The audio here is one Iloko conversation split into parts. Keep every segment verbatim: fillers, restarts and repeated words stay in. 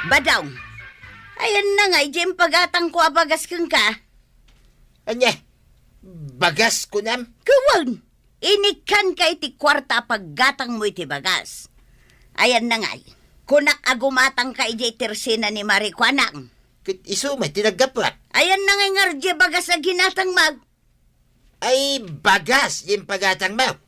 Badong, ayanna ngay diay impagatangko a bagas kenka? Ania? Bagas, kunam? Wen, inikkanka iti kuarta a paggatangmo iti bagas. Ayanna ngay, kunak a gumatangka idiay tersena ni Marikuanang. Ket isu met ti naggapuak. Ayanna ngay ngarud diay bagas a ginatangmo? Ay, bagas diay impagatangmo.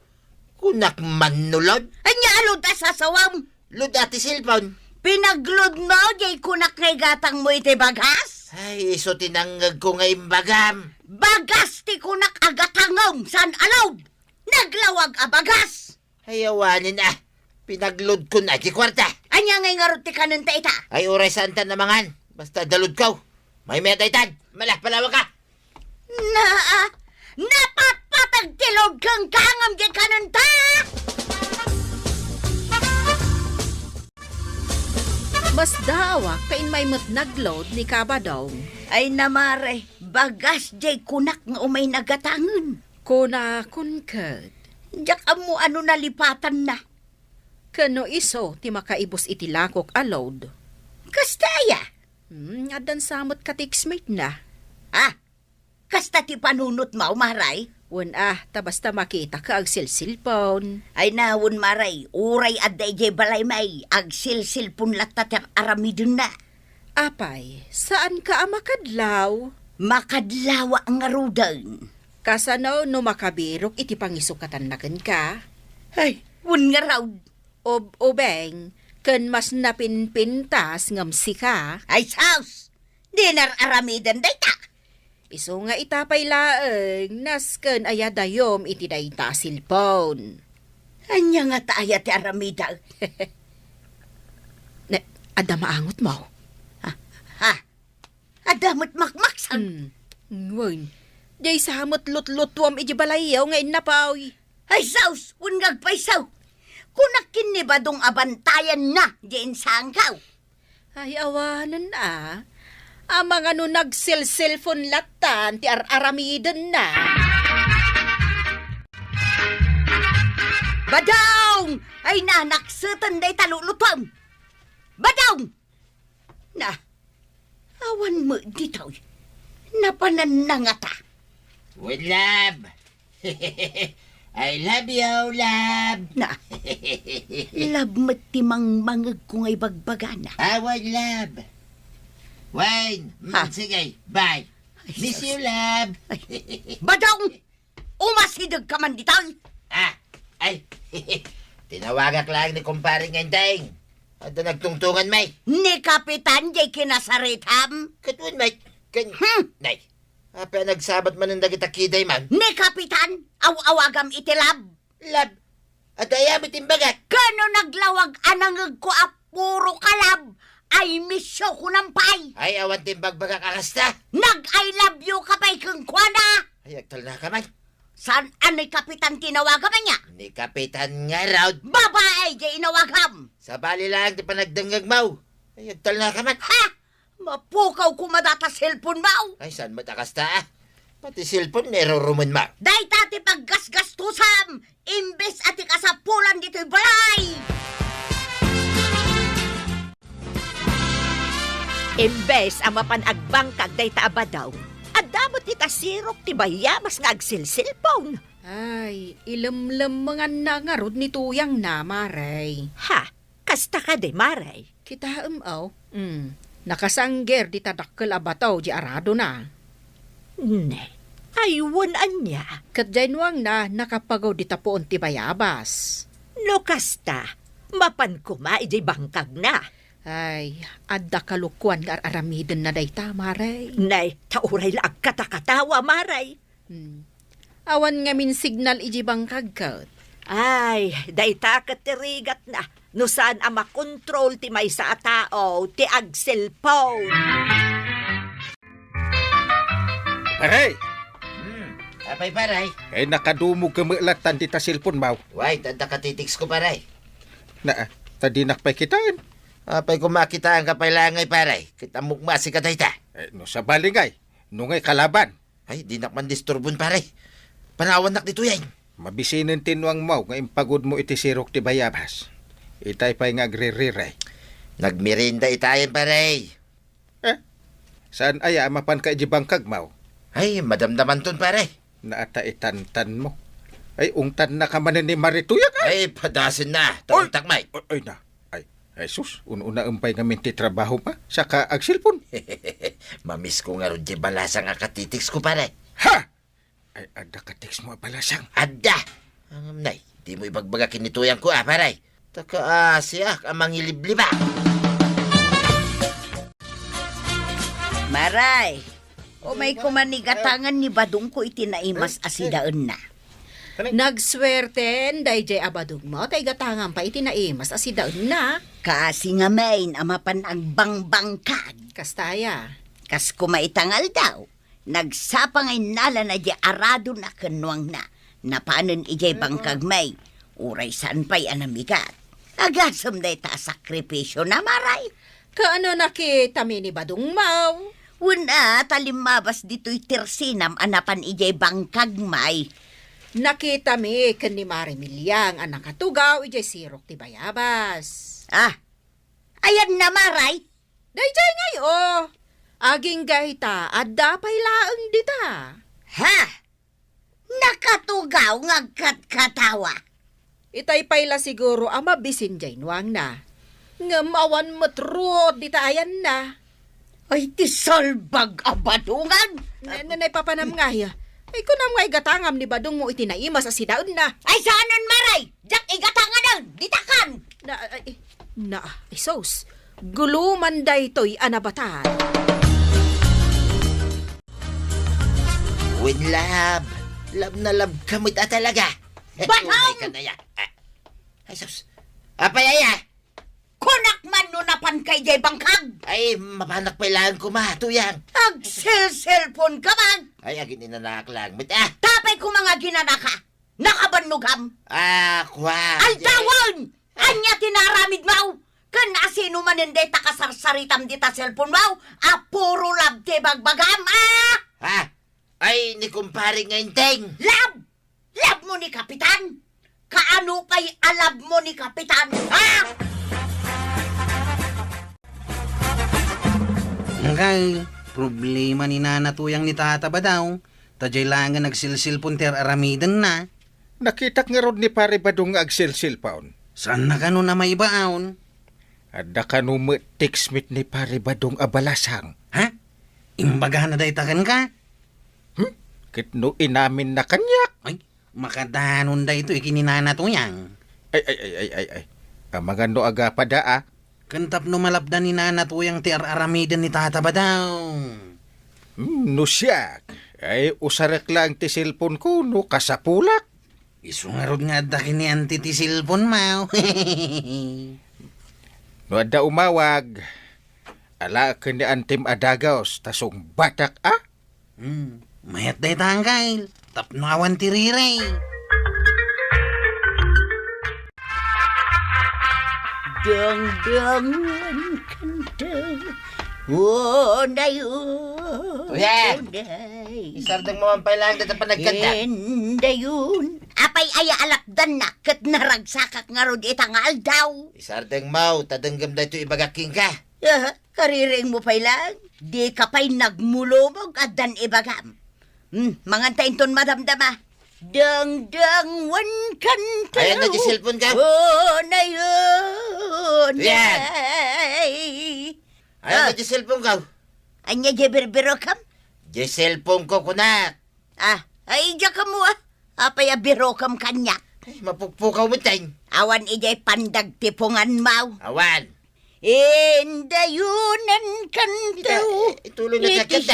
Kunak man no load. Ania a load a sasawam? Load a ti cellphone. Pinagloadmo diay kunak nga igatangmo iti bagas? Ay, isu ti nangngegko nga imbagam. Bagas ti kunak a gatangem, saan a load. Naglawag a bagas. Ay, awanen a. Pinagloadkon a ti kuarta. Ania ngay ngarud ti kanenta ita? Ay, uray saantan a mangan. Basta adda loadko. Maymayat a itan. Mala, palawagka. Na, napatpatag ti load kenka ngem diay kanenta! Masdaawak ta immay met nagload ni Kabadong. Ay na, Mare, bagas diay kunak nga umayna gatangen. Kunakon ket. Diak ammo a no nalipatanna. Ken no isu ti makaibus iti lakok a load. Kasta aya? Hmm, addan sa met ka-textmate na. Ah, kasta ti panunotmo, Mare? Wen a, ta basta makitaka agselselpon. Ay na, wen, Mare, uray adda idiay balaymi, agselselpon latta ti ar-aramidenna. Apay, saanka a makadlaw? Makadlawak ngaruden. Kasano no makabirok iti pangisukatanna kenka? Ay, wen ngarud. Ub-ubing, ken mas napinpintas ngem sika. Ay, sus! Di ar-aramiden dayta. Isu nga ita pay laeng, nasken aya dayum iti dayta a cellphone. Ania ngata aya ti aramidek? Ne, adda maangotmo? Ha? Ha? Adda met makmaksag? Hmm. Wen. Diay sa met lutlutuam iti balayyo nga innapoy. Ay, sus! Wen nga agpayso! Kunak ken ni Badong a bantayanna diay insangkaw. Ay, awanen a. Amangan no nagselselpon lattan ti ar-aramidenna. Badong! Ay, nanakseten dayta lulutuam. Badong! Na, awan met ditoy. Napananna ngata. Wen, love. I love you, love. Na, love met ti mangmangegko nga ibagbagana. Awan, love. Wen, Ha? mm, sige, bye. Ay, Miss sus. you, love. Ay, Badong! Umasidegka man ditoy. Ah, ay, tinawagak laeng ni kumpare nga Enteng. Adda nagtungtungan, may. Ni Kapitan, diay kinasaritam? Ket wen, may. Ken, Hmm. nay. Apay a nagsabat manen dagita kiday man? Ni Kapitan, aw-awagam iti lab. Lab? Adda aya met imbagak? Kano naglawag a nangegko a puro ka lab? I miss you, kunam pay. Ay, awan ti imbagbagak a kasta. Nag-I love you ka pay kenkuana. Ay, agtalnaka man. Saan a ni Kapitan tinawagam ania? Ni Kapitan ngarud. Babae diay inawagam. Sabali laeng ti panagdengngegmo. Ay, agtalnaka man. Ha? Mapukaw koma data cellphone mo. Ay, saan met a kasta, ah? Pati cellphone, irurumen mo. Dayta ti paggasgastusam, imbes a ti kasapulan ditoy balay. Imbes a mapan agbangkag dayta a Badong, adda met dita sirok ti bayabas nga agselselpon. Ay, ilemlemmenganna ngarud ni tuyangna, Mare. Ha? Kasta kadi, Mare? Kitaem, aw. Mm. Nakasangger dita dakkel a bato di aradona. Ne, ay wen ania? Ket diay nuangna, nakapago dita puon ti bayabas. No kasta, mapan koma idiay bangkagna. Ay, adda kalokoan nga ar-aramidenna dayta, Mare. Nay, ta uray la agkatakatawa, Mare. Hmm. Awan ngamin signal idiay bangkag ket. Ay, dayta ket ti rigatna. No saan a makontrol ti maysa a tao ti agselpon. Pare! Hmm, apay, pare? Ay, nakadumog ka met lattan dita selpon mo. Way, adda katitext ko, pare. Na, ta dinak pay kitaen. Apay, koma kitaenka pay laeng ngay, pare? Ket ammok met a sika dayta. Eh, no sabali ngay, no ngay kalaban? Ay, dinak man disturbon, pare. Panawannak ditoy, ay. Mabisinen ti nuangmo nga impagudmo iti sirok ti bayabas. Itay pay nga agririre. Nagmerienda itayen, pare. Eh, saan aya a mapanka iti bangkagmo? Ay, madamdamanton, pare. Naataitantanmo. Ay, ungtannaka manen ni Maritoy, ah. Ay, padasenna. Oy! Tauntak, Mike. Oy, oy na. Ay, ay, sus, un-unaem pay ngamin ti trabahom, ah. Saka agselpon. Mamisko ngarud ti balasang a katitext ko, pare. Ha? Ay, adda ka-text mo a balasang? Adda! Ngem nay, dimo ibagbaga ken ni Toyangko, a, pare. Ta kaasiak a mangilibliba. Maray, umay koma ni gatangan ni Badongko iti naimas a sidaenna. Nagsuerten daydiay a badongmo ta igatangan pay iti naimas a sidaenna. Kaasi ngamin a mapan agbangbangkag. Kasta aya? Kas koma ita nga aldaw, nagsapa nga innalana diay aradona ken nuangna. Napanen idiay bangkagmi, uray saan pay a namigat. Agasem dayta a sakripisiona, Maray. Kaano, nakitami ni Badongmo? Wen a, ta limmabas ditoy tersinam a napan idiay bangkagmi. Nakitami ken ni Mari Miliang a nakatugaw idiay sirok ti bayabas. Ah, ayanna, Maray? Daydiay ngay, o. Agingga ita, adda pay laeng dita. Ha? Nakatugaw nga agkatkatawa? Itay pay la siguro a mabisin diay nuangna. Ngem awan met ruot dita ayanna. Ay, ti salbag a badongan! Ne-, ne-, ne, papanam nga, ya. Ay, kunam nga igatangam ni badongmo iti naimas a sidaenna. Ay, saanen, Maray! Diak igatanganen! Ditakan! Na, ay, na, ay, sus. Guluman daytoy a nabatad. Wen, lab. Lab na lab ka met a talaga. Batang! Tunay ka na ya. Ah. Ay, sus. Apay aya? Kunak man no napanka idiay bangkag. Ay, mapanak pay laeng koma, Toyang. Agselselpon ka man. Ay, agininanak lang met, ah. Tapay koma nga aginanaka. Nakabannogam? Ah, kua. Aldawen! Ania ti naaramidmo? Ken asino manen dayta kasarsaritam dita cellphone mo? A puro love ti bagbagam, ah! Ha? Ay, ni kumpare nga Enteng. Love? Love mo ni Kapitan? Kaano pay a love mo ni Kapitan, ha? Anggal, problema ni Nana Toyang ni Tata Badaw. Ta diay laengen agselselpon ti ar-aramidenna. Nakitak ngarud ni Pare Badong nga agselselpon. Saanna kano a maibaon? Adda kano met text met ni Pare Badong a balasang. Ha? Imbagana dayta kenka? Hmm? Ket no inaminna kaniak? Ay, makadanon daytoy ken ni Nana Toyang. Ay, ay, ay, ay, ay, ay. Amangan no agapada, ah. Ken tapno malapdan ni Nana Toyang ti ar-aramiden ni Tata Badaw. Hmm, no siak, ay usarek laeng ti cellphone ko no kasapulak. Isu ngarud nga adda ken ni Auntie ti cellphone mo. No adda umawag, alaek ken ni Auntiem a dagaus ta sungbatak, ah. Hmm, mayat dayta, anggal. Tapno awan ti riri. Dangdangan kanta. Unay, Kuya! Unay. Isardeng mo man pay laeng dayta panagkanta. Indayon. Apay aya a lapdanna ket naragsakak ngarud ita nga aldaw? Isardeng mo, ta denggem daytoy ibagak kenka. Aha. Kariring mo pay laeng, dika pay nagmulumog addan ibagam. Hmm, manganta inton madamdama. Dangdang wen kanta. Ayan na di cellphone ka. Unay, unay. Yan. Ayan na di cellphone ka. Anya di birbirokam? Di cellphone ko, kunak. Ah, ay, diak ammo, ah. Apay a birokam kaniak? Ay, mapukpukaw met, ay. Awan idiay pandagtipungan mo. Awan. Indayonan kanto. Ita, eh, ituloy na iti kanta.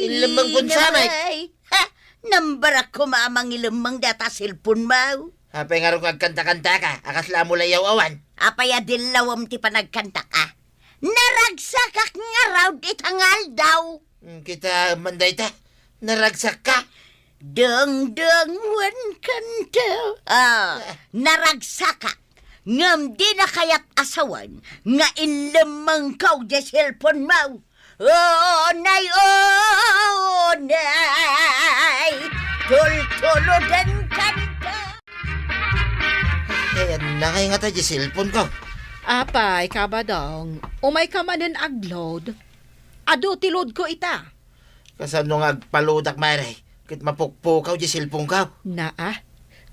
Ilemmeng kun samay. Ha? Nambarak koma a mangilemmeng data cellphone mo. Apay ngarud nga agkanta-kanta ka, a kasla a mulayaw awan. Apay a dillawem ti panagkanta ka? Naragsakak ngarud ita nga aldaw. Hmm, kita man dayta, naragsak ka. Dangdang wen kanta. Ah, naragsakak. Ngem dina kayat a sawen nga inlemmengko diay cellphone mo. Unay, unay, tultuloden kanta. Ay, adda kay ngata diay cellphone ko. Apay, Kabadong, umayka manen agload? Adu ti loadko ita. Kasano nga agpaloadak, Mare? Ket mapukpukaw diay cellphoneko. Naa,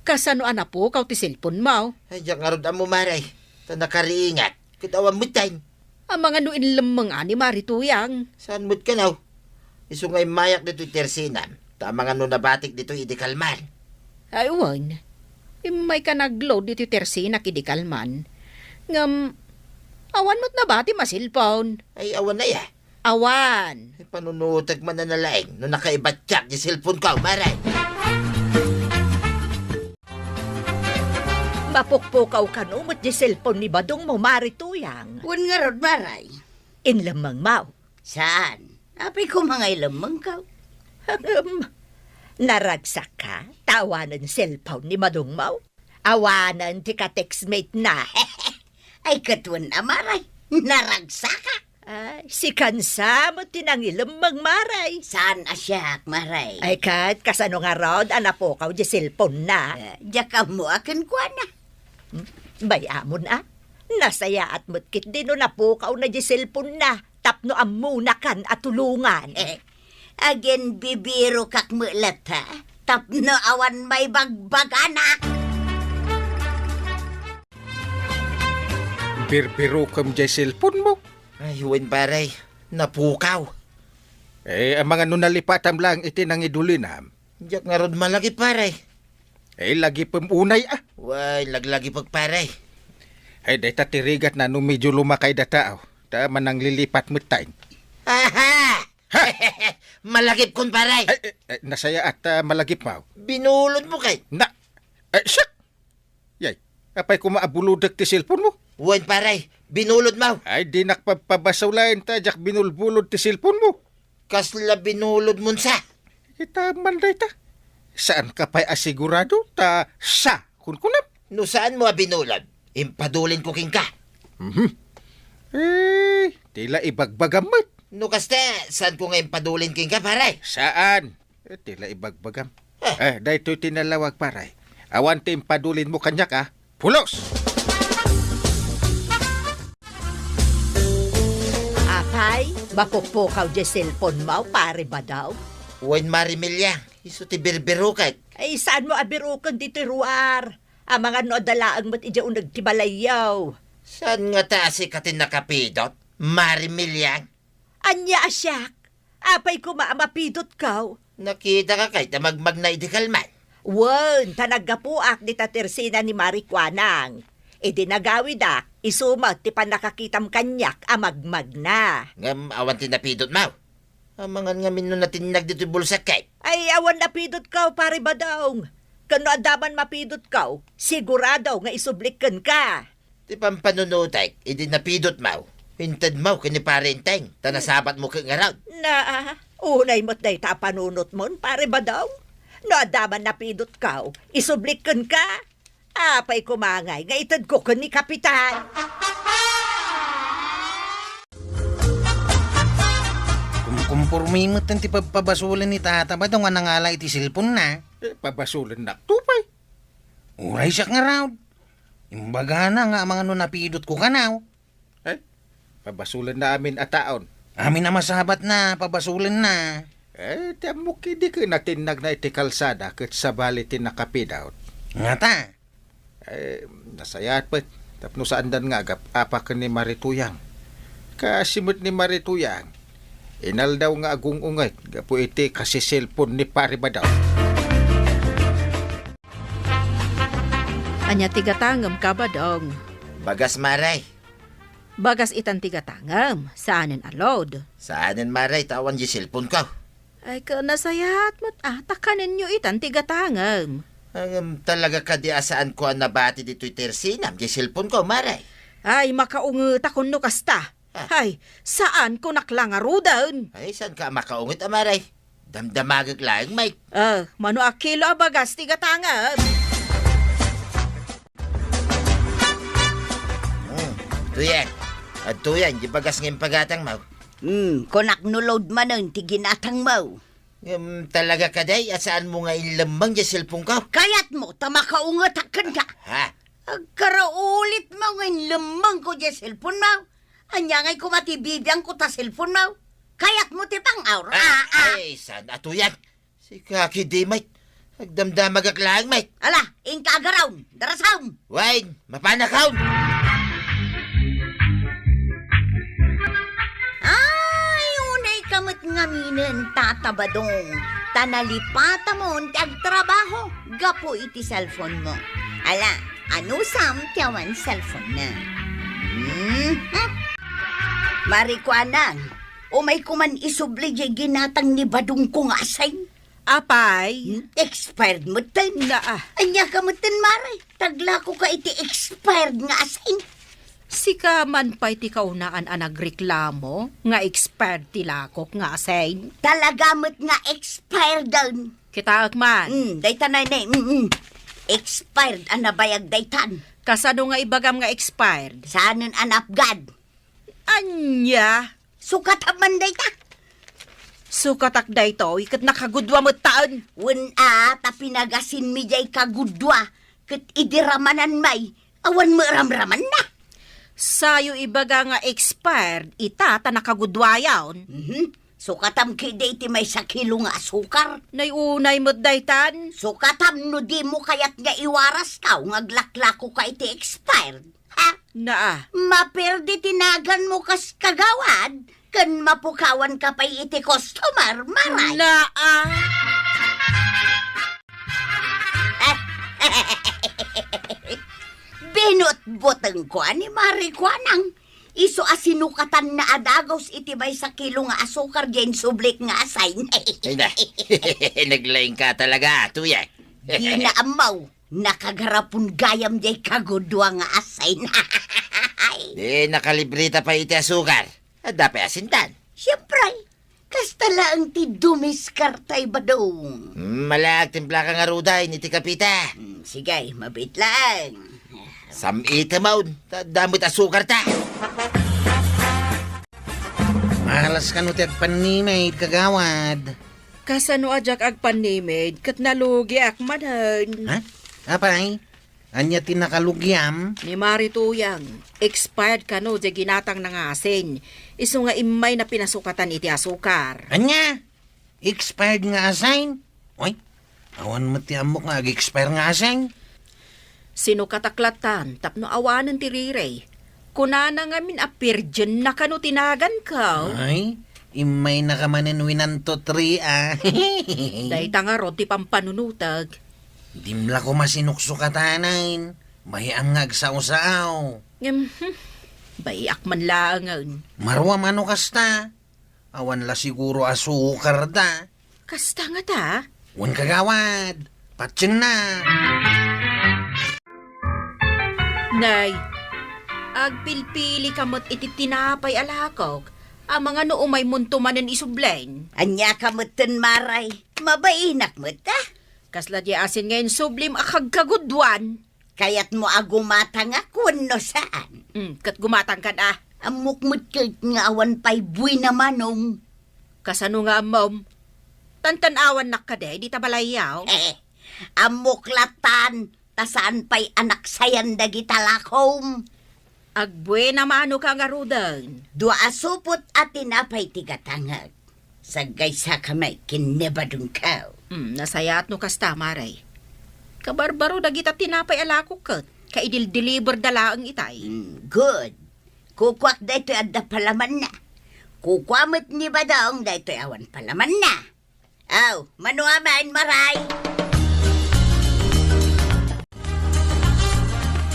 kasano a napukaw ti cellphonemo? Ay, diak ngarud ammo, Mare. Ta nakariingat. Ket awan metten. Amangan no inlemmeng a ni Mari Tuyang. Saan met kano? Isu nga immayak ditoy tersinam, ta amangan no nabatik ditoy idi kalman. Ay, wen. Immayka nagload ditoy tersinak idi kalman. Ngem, awan met nabatim a cellphone. Ay, awan aya. Awan. Ay, panunotek man a nalaing no nakaibatiak diay cellphoneko, Mare. Mapukpukaw kano met diay cellphone ni Badongmo, Mari Tuyang. Wen ngarud, Mare. Inlemmengmo? Saan? Apay koma nga ilemmengko? Ahem. Naragsakka ta awanen cellphone ni Badongmo? Awanen ti ka-textmate na. Ay, ket wen a, Mare. Naragsaka. Ay, sikan sa met ti nangilemmeng, Mare. Saan a siak, Mare? Ay, ket kasano ngarud a napukaw diay cellphone na? Eh, diak ammo a kenkuana. Hmm? Bay-amon a. Nasayaat met ketdi no napukawna diay cellphone na tapno ammonakan a tulongan. Eh, aginbibirokak met latta tapno awan maibagbagana. Birbirokem diay cellphonemo? Ay, wen, pare. Napukaw. Eh, amangan no nalipatam laeng iti nangidulinam. Diak ngarud malagip, pare. Eh, lagipem unay, a. Way, laglagipek, pare. Eh, dayta ti rigatna no medio lumakayda tao. Ta mananglilipat metten. Aha! Malagipkon, pare. Ay, eh, eh, nasayaat ta malagipmo. Binulodmo kay. Na, eh, siak! Yay, apay koma a bulodek ti cellphonemo? Wen, pare, binulodmo. Ay, dinak pabpabasolen ta diak binulbulod ti cellphonemo. Kasla binulodmon sa? Ita man dayta. Saanka pay a sigurado ta sa kunkunam? No saanmo a binulod, impadulinko kenka. Mhm. Eh, ti la ibagbagam met. No kasta, saanko nga impadulin kenka, pare? Saan? Eh, ti la ibagbagam. Eh. Eh, daytoy ti nalawag, pare. Awan ti impadulinmo kaniak, a. Pulos! Apay, mapukpukaw diay cellphonemo, Pare Badong? Wen, Mare Milia, isu ti birbirokek. Ay, saanmo a biroken ditoy ruar? Amangan no adda laeng met idiay uneg ti balayyo. Saan ngata a sika ti nakapidot, Mare Milia? Ania a siak? Apay koma a mapidotko? Nakitaka kay ta magmagna idi kalman? Wen, ta naggapuak dita tersina ni Mari Kuanang. Idi nagawidak, isu met ti pannakakitam kaniak a magmagna. Ngem awan ti napidotmo? Amangan ngamin no natinnag ditoy bulsak kay? Ay, awan napidotko, Pare Badong. Ken no adda man mapidotko, sigurado nga isublik kenka. Ti pampanunotek idi napidotmo, intedmo ken ni Pare Enteng, ta nasabatmo ket ngarud. Naa, unay met dayta a panunotmon, Pare Badong. No adda man napidotko, isublik kenka. Apay koma ngay nga itedko ken ni Kapitan. Kumkumpormi met ti pabpabasolen ni Tata Badong a nangala iti cellphone-na. Eh, pabasolennakto pay. Uray siak ngarud. Imbagana nga amangan no napidotko kano. Eh, pabasolenna amin a taon. Amin a masabatna, pabasolenna. Eh, ti ammok idi ket natinnagna iti kalsada ket sabali ti nakapidot. Ngata? Eh, nasayaat pay. Tapno saandan nga agap-apa ken ni Mari Tuyang. Kaasi met ni Mari Tuyang, inaldaw nga agung-unget gapu iti kasiselpon ni Pari Badong. Ania ti gatangem, Kabadong? Bagas, Mare. Bagas itan ti gatangem, saanen a load. Saanen, Mare, ta awan diay cellphone-ko. Ay, ket nasayaat met, a, ta kanenyo itan ti gatangem. Ngem talaga kadi a saanko a nabati ditoy tersinam diay cellphone-ko, Mare? Ay, makaungetak no kasta. Ah. Ay, saanko naklangaruden. Ay, saanka a makaunget a, Mare? Damdamagek laeng, Mike. Ah, mano a kilo a bagas ti gatangem? Hmm, adtoy, adtoy diay bagas nga impagatangmo. Hmm, kunak no load manen ti ginatangmo. Ngem talaga kadi a saanmo nga inlemmeng diay cellphone-ko? Kayatmo ta makaungetak kenka. Ha? Agkaraulit mo nga inlemmengko diay cellphone mo. Ania ngay koma ti bibiangko ta cellphone mo? Kayatmo ti pang-aura? Ah, ah. Ay, saan a tuyak? Sika ketdi, mate. Agdamdamagak laeng, mate. Ala, inka agaraw, darasam. Wen, mapanakon. Ay, unay ka met ngaminen, Tata Badong, ta nalipatamon ti agtrabaho gapu iti cellphone mo. Ala, anusam ti awan cellphone na? Hmm? Mari Kuanang, umayko man isubli diay ginatang ni Badongko nga asin. Apay? Hmm? Expired metten. Naa. Ania ka metten, Mare? Taglakoka iti expired nga asin. Sika man pay ti kaunaan a nagreklamo nga expired ti lakok nga asin. Talaga met nga expired. Kitaek man. Hmm, dayta nay, nay. Mm, mm. Expired a nabayag daytan. Kasano nga ibagam nga expired? Saanen a napgad. Ania? Sukatam man dayta. Sukatak daytoy ket nakagudua metten. Wen a, ta pinagasinmi diay kagudua ket idi ramanan may, awan met ramramanna. Sayo ibaga nga expired ita ta nakaguduayon. Mhm. Sukatam ketdi iti maysa kilo nga asukar. Nay, unay met daytan. Sukatam no dimo kayat nga iwarastaw nga aglaklakoka iti expired. Ha? Naa. Maperdi ti naganmo kas kagawad, ken mapukawanka pay iti customer, Maray. Naa. Binutbutengko a ni Mari Kuanang. Isu a sinukatanna a dagus iti maysa kilo nga asukar diay insublik nga asin. Ay na. Naglaingka talaga, tuyak. Dina ammaw. Nakagarapon gayam diay kagudua nga asin. Di nakalibreta pay iti asukar. Adda pay asintan. Siempre, kasta laeng ti dumiskartay, Badong. Hmm, ala, agtimplaka ngaruden iti kapeta. Hmm, sige, mabiit laeng. Sam-item, ta adda met asukarta. Malas kano ti agpannimid, kagawad. Kasano a diak agpannimid ket nalugiak manen? Ha? Apay? Ania ti nakalugiam? Ni Mari Tuyang, expired kano diay ginatangna nga asin. Isu nga immayna pinasukatan iti asukar. Ania? Expired nga asin? Oy, awan met ti ammok nga ag-expire nga asin. Sinukatak lattan tapno awanen ti riri. Kunana ngamin a virgin na kano ti naganko. Ay, immaynaka manen winanto three, ah. Dayta ngarud ti pampanunotek. Dimla koma sinuksukatanen. Mahiam nga agsao-sao. Ngem, hmm, baiak man laengen. Maruam a no kasta. Awan la siguro a sukarda. Kasta ngata? Wen, kagawad, patienna. Nay, agpilpilika met iti tinapay a lakok, amangan no umaymonto manen isublen. Ania ka metten, Maray? Mabainak met, ah? Kasla diay asin nga insublim a kagkaguduan. Kayatmo a gumatangak wenno saan? Mm, ket gumatangkan a. Ammok met ket nga awan pay buena manum. Kasano nga ammom? Tantan-awannak kadi dita balayyo? Eh, ammok lattan, ta saan pay a naksayan dagita lakom. Agbuena mano ka ngaruden. Dua a supot a tinapay ti gatangek. Saggaysaka met ken ni Badongko. Hmm, nasayaat no kasta, Maray. Kabarbaro dagita tinapay a lakok ket, kaidil-deliver da laeng itay. Hmm, good. Kukuak daytoy adda palamanna. Kukua met ni Badong daytoy awan palamanna. Aw, mano a man, Maray?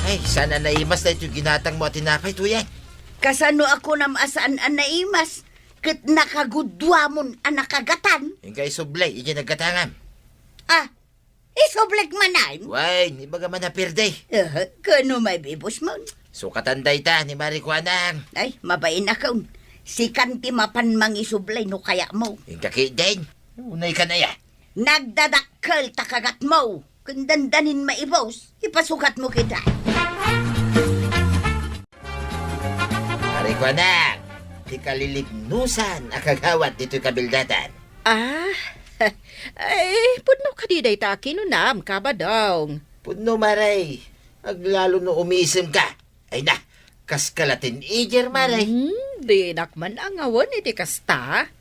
Ay, saan a naimas daytoy ginatangmo a tinapay, Tuyang? Kasano a kunam a saan a naimas? Ket nakaguduamon a nakagatan. Inka isubli, idiay naggatangam. Ah, isublik manen? Wen, ibaga man a pirdi. Eh, kano maibibus mon? Sukatan dayta ni Mari Kuanang. Ay, mabainakon. Sikan ti mapan mangisubli no kayatmo. Inka ketdin. Unay ka na ya. Nagdadakkel ta kagatmo. Ken dandanin maibus, ipasugatmo kita. Mari Kuanang, ti kalilipnusan a kagawad ditoy kabildadan. Ah, ay, pudno kadi dayta a kinunam, Ka Badong. Pudno, Maray. Aglalo no umisemka. Ay na, kas ka la teenager, Mare. Hmm, dinak man angawen iti kasta.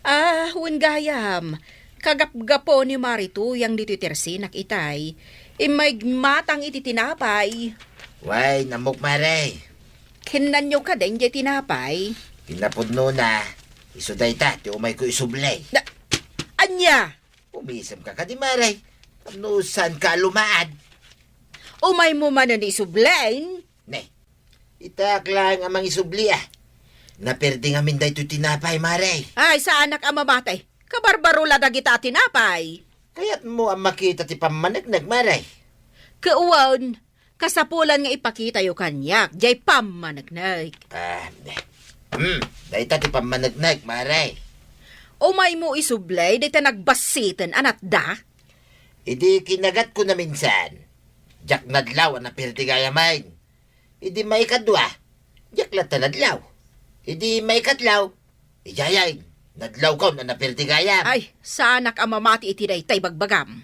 Ah, wen gayam, kagapgapu ni Mari Tuyang ditoy tersinak itay, immay matang iti tinapay. Way, namok, Mare. Kinnanyo kadi diay tinapay? Kinapudnona, isu dayta ti umayko isubli. Na, ania? Umisemka kadi, Mare. Tapno saanka a lumaad. Umaymo manen isublin? Ne, itak laeng a mangisubli, a. Naperdi ngamin daytoy tinapay, Mare. Ay, saanak a mamati. Kabarbaro la dagita a tinapay. Kayatmo a makita ti pammaneknek, Mare? Ket wen, kasapulan nga ipakitayo kaniak diay pammaneknek. Ah, hmm, dayta ti pammaneknek, Mare. Umaymo isubli dayta nagbassiten a natda? Idi kinagatko naminsan, diak nadlaw a naperdi gayamen. Idi maikadua, diak latta nadlaw. Idi maikatlo, idiay, nadlawkon a naperdi gayam. Ay, saanak a mamati iti dayta ibagbagam.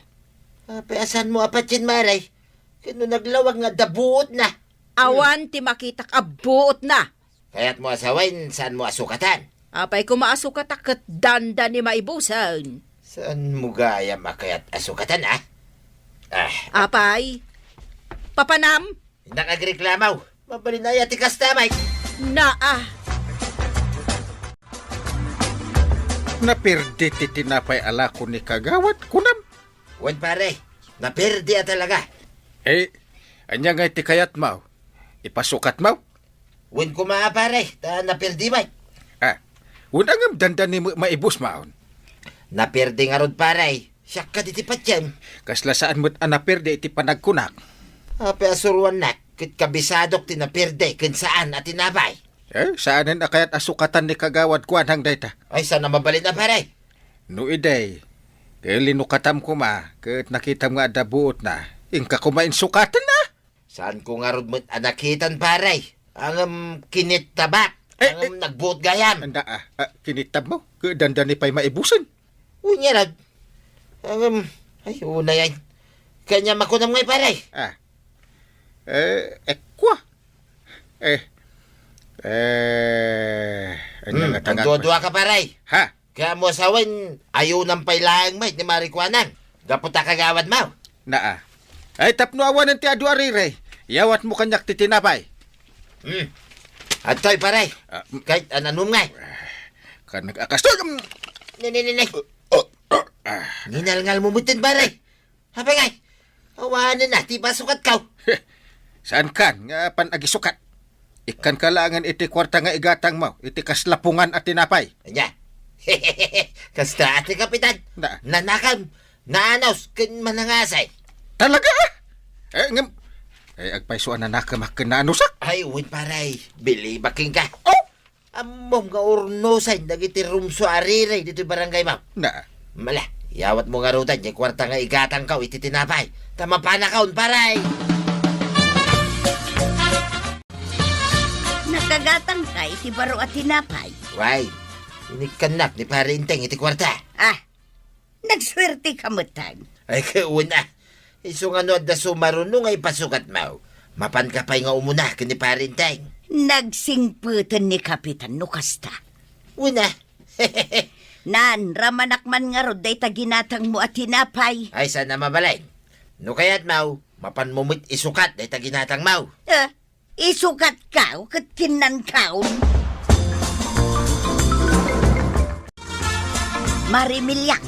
Apay a saanmo a patien, Mare? Ket no naglawag nga adda buotna. Awan ti makitak a buotna. Kayatmo a sawen, saanmo a sukatan? Apay koma a sukatak ket dandani maibusen. Saanmo gayam a kayat a sukatan, a? Ah. Apay, papanam? Innak agreklamo. Mabalin aya ti kasta, Mike? Naa. Naperdi ti tinapay a lako ni Kagawad, kunam? Wen, pare. Naperdi a talaga. Eh, ania ngay ti kayatmo? Ipasukatmo? Wen koma, pare, ta naperdi met. Ah, wen a ngem dandani met maibusmon? Naperdi ngarud, pare. Siak kadi ti patiem. Kasla saan met a naperdi iti panagkunak. Apay a suroannak, ket kabisadok ti naperdi ken saan a tinapay. Eh, saanen a kayat a sukatan ni Kagawad Kuanang dayta? Ay, saan a mabalin a, pare? No idi, ket linukatam koma, ket nakitam nga adda buotna, inka koma insukatenna. Saanko ngarud met a nakitan, pare. Ngem kinittabak. Eh, ngem eh. Nagbuot gayam. Anda, ah, ah, kinittabmo? Ket dandani pay maibusen. Unya rad. Ngem, ay, unay ay. Kanya makunam ngay, pare. Ah. Eh, ekwa. Eh. Eh, anya Hmm, nga tangak- nagduadua ka, pare. Ha? Kaya mo asawen, ayunan pay laeng met ni Mari Kuanang. Gapu ta kagawad mo. Naa. Ay, tapno awanen ti adu a riri, yawatmo kaniak ti tinapay. Hmm. Adtoy, pare. Ah, m- Kahit ananum nga. Kan nag-akas to. Ne, ne, ne, ne. Oh, oh, ah. Ninalngal mo mutin, pare. Apay ngay, awanen na ti pasukatko. Saankan nga apan agisukat? Ikkanka laengen iti kuarta nga igatangmo iti kas lapungan a tinapay. Anya? Kasta ti kapitan. Na. Nanakem, naanos, ken manangasay. Talaga? Eh, ngem, eh, agpayso a nanakemak ken naanusak? Ay, wen, pare. Bilibak kenka. Oh! Ammom nga urnosen dagiti rumsua a riri ditoy barangay mo. Na. Mala, yawatmo ngaruden diay kuarta nga igatangko iti tinapay. Ta mapanakon, pare! Nakagatangka iti baro a tinapay. Way, inikkannak ni Pare Enteng iti kuarta. Ah, nagsuerteka metten. Ay, ket wen a. Isu nga no adda sumaruno nga ipasukatmo, mapanka pay nga umuna ken ni Pare Enteng. Nagsingpeten ni Kapitan no kasta. Wen a. Nan, ramanak man ngarud dayta ginatangmo a tinapay. Ay, saan a mabalin. No kayatmo, mapanmo met isukat dayta ginatangmo. Ah, Isukatka ket kinnankaon. Mari Miliang,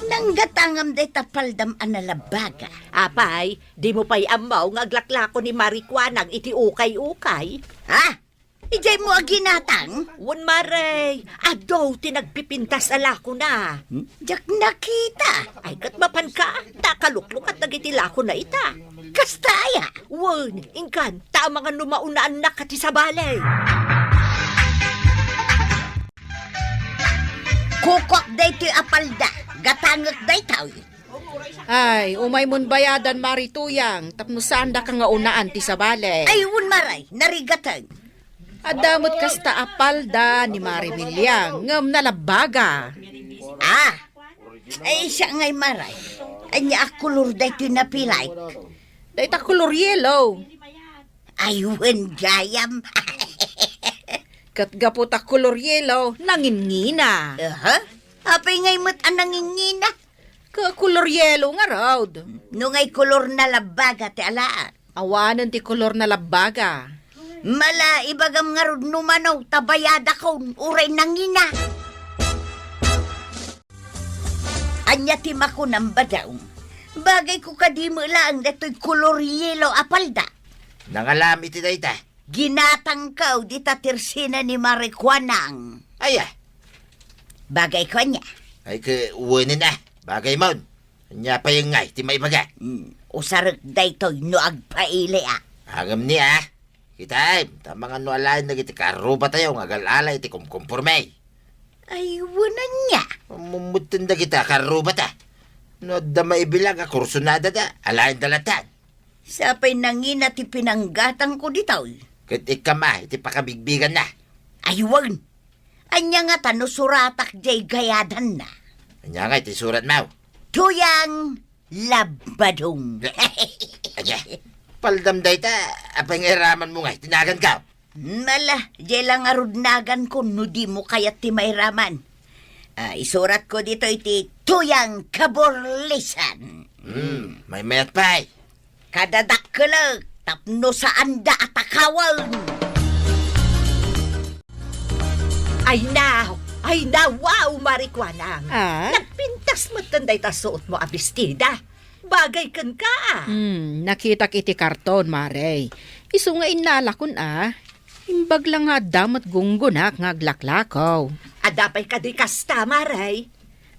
nanggatangam dayta paldam a nalabbaga. Apay, dimo pay ammo nga aglaklako ni Mari Kuanang iti ukay-ukay? Ha? Idiaymo a ginatang? Wen, Mare, adu ti nagpipintas a lakona. Hmm? Diak nakita. Ay, ket mapanka, ta kaluklukat dagiti lakona ita. Kasta aya? Wen, inkan, ta amangan no maunaannak ti sabali. Kukuak daytoy a palda, gatangek daytoy. Ay, umaymon bayadan, Mari Tuyang, tapno saandaka nga unaan ti sabali. Ay, wen, Mare, narigaten. Adda met kasta a palda ni Mari Miliang, ngem nalabbaga. Ah, Ay, siak ngay, Mare. Ania a kolor daytoy napilak? Dayta kolor yellow. Ay, wen gayam. Ket gapu ta kolor yellow, nangingina. Aha? Apay ngay met a nangingina? Ka kolor yellow ngarud. No ngay kolor na labbaga ti alaak. Awanen ti kolor na labbaga. Mala, ibagam ngarud no mano, ta bayadakon, uray nangina. Ania ti makunam, Badong? Bagayko kadi met laeng daytoy kolor yellow a palda. Nangalam iti dayta. Ginatangko dita tersina ni Mari Kuanang. Aya? Bagayko ania? Ay, ke, wenen a. Bagaymon. Ania pay ngay ti maibaga? Hmm, usarek daytoy no agpaili a. Agem ni a. Kitaem, ta mangano alaen dagiti karrubatayo nga agal-ala iti kumkumporme. Ay, wen ania? Mummutten dagita karrubata. No adda maibilang a kursonada da, alaen da latan. Sapay nangina ti pinanggatangko ditoy. Ket ikkama iti pakabigbiganna. Ay, wen. Ania ngata no suratak jay gayadanna? Ania ngay ti suratmo? Tuyang Labbadong. Ania? Paldam dayta, apay nga iramanmo ngay ti naganko? Mala, jay la ngarud naganko no dimo kayat ti mairaman. Ah, isuratko ditoy ti Tuyang Kaburlisan. Hmm, maymayat pay. Kadadakkelek tapno saanda a takawen. Ay na, ay na, wow, Mari Kuanang. Ah? Nagpintas metten dayta suotmo a bestida. Bagay kenka, ah. Hmm, nakitak iti karton, Mare. Isu nga innalakon, ah. Imbag la nga adda met gunggonak nga aglaklakaw. Adda pay kadi kasta, Mare?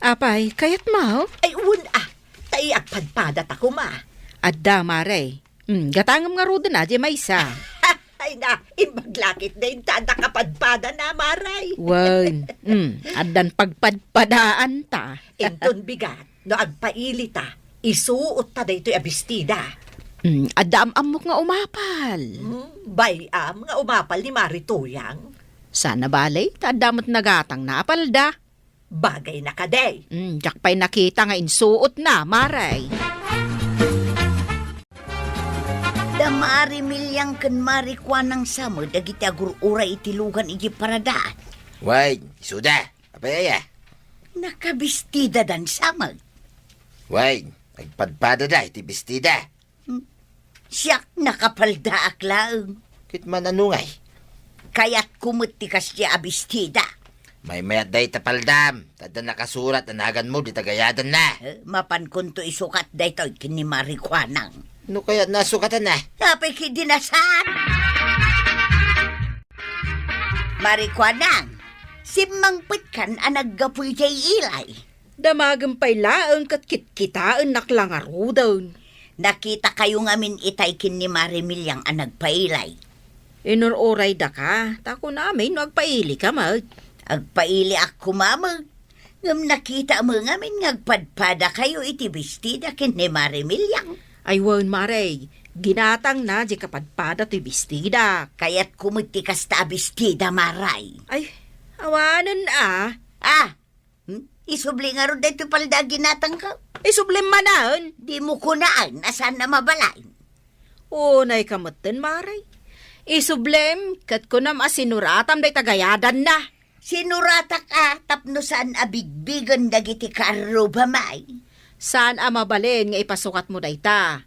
Apay, kayatmo? Ay, wen, ah. Ta agpadpadata koma. Adda, Mare. Hmm, gatangem ngaruden a, di maysa. Ay na, imbag la ketdin ta adda kapadpadana, Mare. Wen, hmm, addan pagpadpadaanta. Inton bigat, no agpailita, isuotta daytoy a bestida. Hmm, adda am-ammok nga umapal. Hmm, bay-am nga umapal ni Mari Tuyang. Saan a bale, ta adda met nagatangna a palda. Bagayna kadi. Hmm, diak pay nakita nga insuotna, Mare. Da Mari Miliang ken Mari Kuanang sa met dagiti agur-uray iti lugan idiay paradaan. Wen, isuda. Apay aya? Nakabestidadan sa met. Wen, agpadpadada iti bestida. Hmm. Siak, nakapaldaak laeng. Ket man, ano ngay? Kayatko met ti kasdiay a bestida. Maymayat dayta paldam, ta adda nakasurat a naganmo dita gayadanna. Eh, mapankonto isukat daytoy ken ni Mari Kuanang. No kayatna a sukatanna? Apay, ketdi na saan. Mari Kuanang, simmangpetkan a naggapu idiay ilay. Damagem pay laeng ket kitkitaennak la ngaruden. Nakitakayo ngamin itay ken ni Mari Miliang a nagpailay. Inur-uraydaka, ta kunami no agpailika met. Agpailiak koma met. Ngem nakitaem ngamin nga agpadpadakayo iti bestida ken ni Mari Miliang. Ay wen, Mare, ginatangna diay kapadpada toy bestida. Kayatko met ti kasta a bestida, Mare. Ay, awanen a. Ah, Hmm? Isubli ngarud daytoy palda a ginatangko? Isublem manen. Dimo kunaan a saan a mabalin. Unayka metten, Mare. Isublem, ket kunam a sinuratam dayta gayadanna. Sinuratak a tapno saan a bigbigen dagiti kaarrubam, ay. Saan a mabalin nga ipasukatmo dayta.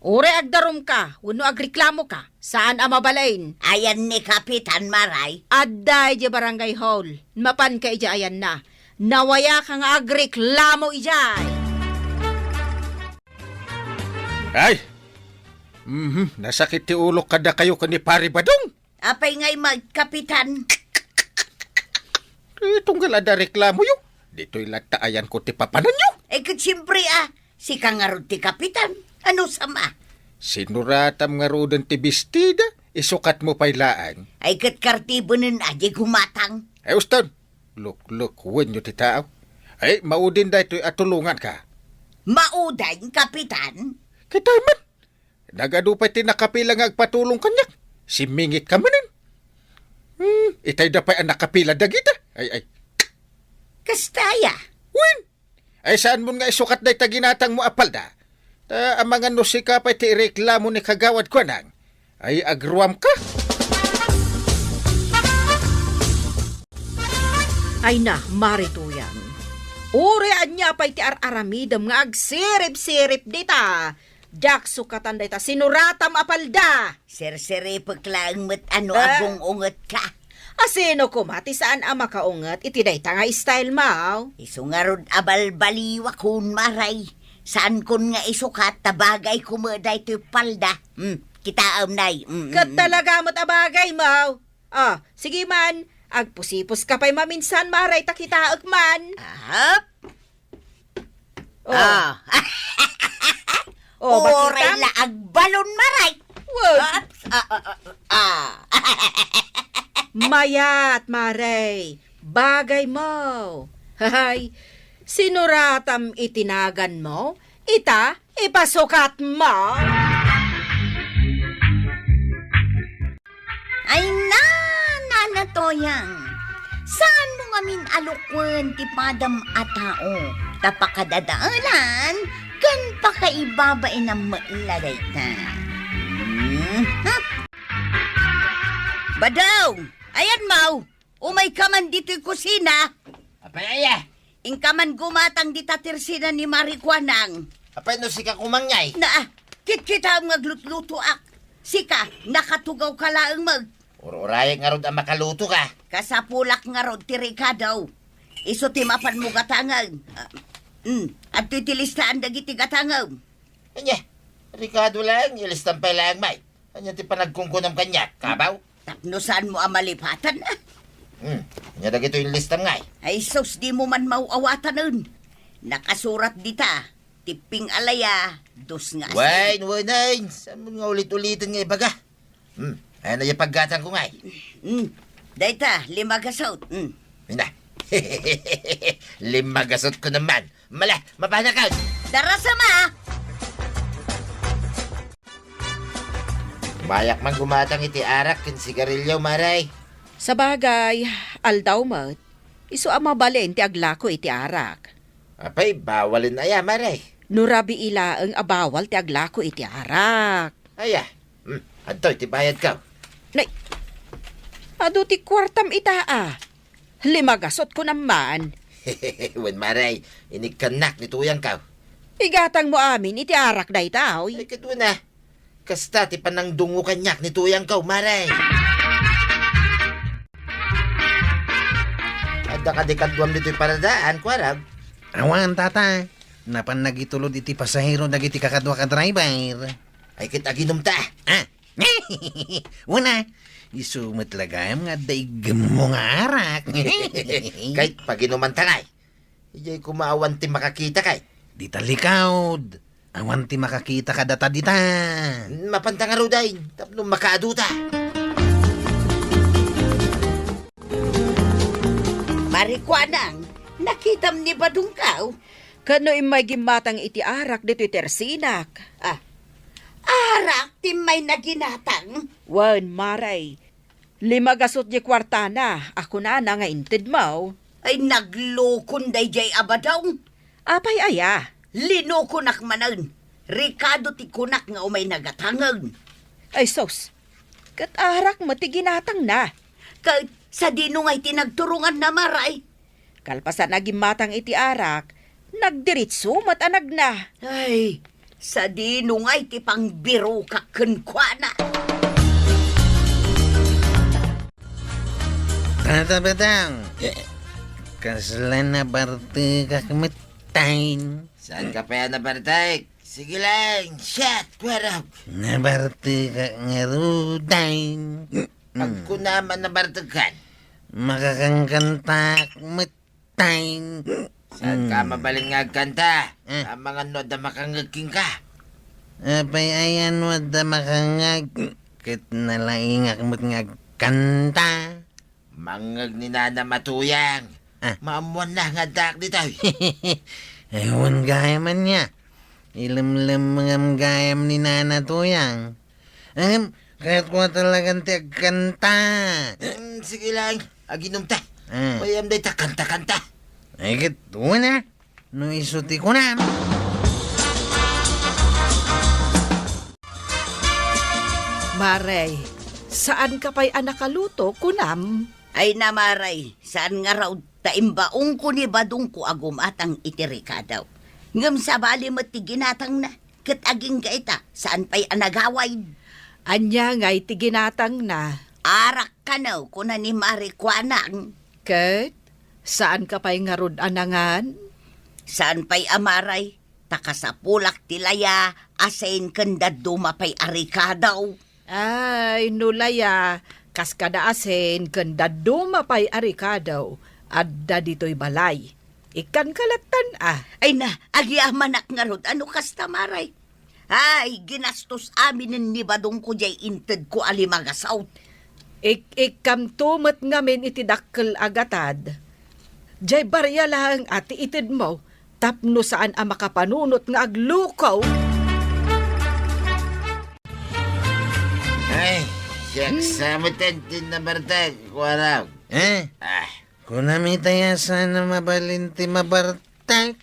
Uray agdarumka wenno agreklamoka, saan a mabalin. Ayan ni Kapitan, Mare? Adda idiay barangay hall. Mapanka idiay ayanna. Nawayaka nga agreklamo idiay. Ay! Mhm, nasakit ti ulok kadakayo ken ni Pari Badong. Apay ngay met, Kapitan? Eh, tunggal adda reklamoyo. Ditoy latta ayanko ti papananyo. Eh, ket siempre, ah, sika ngarud ti kapitan. Ano sama? Sinuratam ngaruden ti bestida, isukatmo pay laeng. Ay, ket kartibenen a di gumatang. Ay, uston, luklukuenyo ti tao. Ay, maudin daytoy a tulonganka. Maudin, Kapitan? Kitay met. Nagadu pay ti nakapila nga agpatulong kaniak. Simmingitka manen. Hmm, itayda pay a nakapila dagita. Ay, ay. Kasta aya? Wen. Ay, saanmon nga isukat dayta ginatangmo a palda? Ta amangan no sika pay ti ireklamo ni Kagawad Kuanang. Ay, agruamka? Ay na, Mare Tuyang. Uray ania pay ti ar-aramidem nga agsirip-sirip dita. Diak sukatan dayta sinuratam a palda. Sirsiripek laeng met a no Ah? agung-ungetka. Asino koma ti saan a makaunget iti dayta nga style, Maw? Isu ngarud a balbaliwakon, Maray. Saankon nga isukat ta bagay koma daytoy palda. Hmm, kitaem, Nay. Mm, Ket mm, mm. talaga met a bagay, Maw. Ah, sige man, agpusipuska pay maminsan, Maray, ta kitaek man. Ahap. Oh. Ah. Oh, Uray bakit la agbalon, Maray. Wag. Oops. Ah, ah, ah, ah. Mayat, Maray. Bagay mo. Hay, sinuratam iti nagan mo. Ita, ipasukat mo. Ay na, Nana Toyang, saan mo ngamin alukwen ti padam a tao, ta pakadadaelan ken pakaibabainam met la dayta. Hmm? Badong! Ayan, Maw! Umayka man ditoy kusina. Apay aya? Inka man gumatang dita tersina ni Mari Kuanang. Apay no sika koma ngay? Naa, kitkitaem nga aglutlutoak. Sika, nakatugawka laeng met. Ur-urayek ngarud a makalutoka. Kasapulak ngarud ti rekado. Isu ti mapanmo gatangen. Ah, mm, adtoy ti listaan dagiti gatangem. Ania, rekado laeng, ilistam pay laeng, May. Ania ti panagkunkunam kaniak, kabaw? Tapno saanmo a malipatan, ah. Hmm, ania dagitoy listam ngay? Ay sus, dimo man maaw-awatanen. Nakasurat dita, ti pingalaya, dos nga asin. Wen, wen, ay. Saanmo nga ulit-uliten nga ibaga? Hmm, ania dayta paggatangko ngay? Hmm, dayta, lima gasut. Hmm. Ina. Lima gasut ko naman. Mala, mapanakad. Darasam a! Mayak man gumatang iti arak ken sigarilyo, Maray. Sabagay, aldaw met, isu a mabalin ti aglako iti arak. Apay, bawalen aya, Maray? No rabii laeng a bawal ti aglako iti arak. Aya, hmm, adtoy ti bayadko. Nay, adu ti kuartam ita a. Lima gasut ko naman. Wen, Maray, inikkannak ni tuyangko. Igatangmo amin iti arak dayta, oy. Ay, ket wen a. Kasta ti panangdungngo kaniak ni tuyangko, Maray. Adda kadi kaduam ditoy paradaan, kuarog? Awan, tata. Napan nagitulod iti pasahero dagiti kakaduak a driver. Ay, ket aginumta. Ah, Wen a, isu met la gayam nga adda iggemmo nga arak. Ket paginumanta ngay. Idiay koma awan ti makakita kay. Dita likaud. Awan ti makakita kadata dita. Mapanta ngaruden, tapno makaaduta. Mari Kuanang, nakitam ni Badongko? Ket no immay gimmatang iti arak ditoy tersinak. Ah, arak ti immay naginatang? Wen, Maray. Lima gasut diay kuartana a kunana nga intedmo. Ay, naglokon daydiay a Badong. Apay aya? Linokonak manen. Rekado ti kunak nga umay nagatangen. Ay, sus. Ket arak met ti ginatangna. Ket sadino ngay ti nagturonganna, Maray? Kalpasan a gimmatang iti arak, nagdiritso met a nagna. Ay, sadino ngay ti pangbirokak kenkuana? Tata Badong, kasla nabartekak metten. Saanka pay a nabartek? Sige lang, siak, kuarog. Nabartekak ngaruden. Agkunam a nabartekkan. Makakangkantaak metten. Saanka mabalin nga agkanta? Eh. Amangan no adda makangngeg kenka. Apay aya no adda makangngeg? Ket nalaingak met nga agkanta. Mangngeg ni nanam a tuyang. Ah. Maammoanna nga addaak ditoy. Ay, wen gayam ania. Ilemlemmengam gayam ni nana tuyang. Ngem, kayatko a talagan ti agkanta. Hmm, sige lang, aginumta. Ah. Mayam dayta kanta-kanta. Ay, ket, wen a. No isu ti kunam. Pare, saan ka pay a nakaluto, kunam? Ay na, Mare, saan ngarud ta imbaonko ni Badongko a gumatang iti rekado. Ngem sabali met ti ginatangna, ket agingga ita, saan pay a nagawid. Ania ngay ti ginatangna? Arak kano, kuna ni Mare Kuanang. Ket saan ka pay ngarud a nangan? Saan pay a, Mare, ta kasapulak ti laya, asin ken dadduma pay a rekado. Ay, no laya, kas kada asin ken dadduma pay a rekado, adda ditoy balay. Ikkanka lattan a. Ay na, agyamanak ngarud a no kasta, Mare. Ay, ginastos aminen ni Badongko diay intedko a lima nga saut. Ik-, ikkamto met ngamin iti dakkel a gatad. Diay baria laeng a ti itedmo tapno saan a makapanunot nga aglukaw. Ay, siak sa met ti nabartek, Kuarang. Eh? Ah. Kunam itay a saan a mabalin ti mabartek?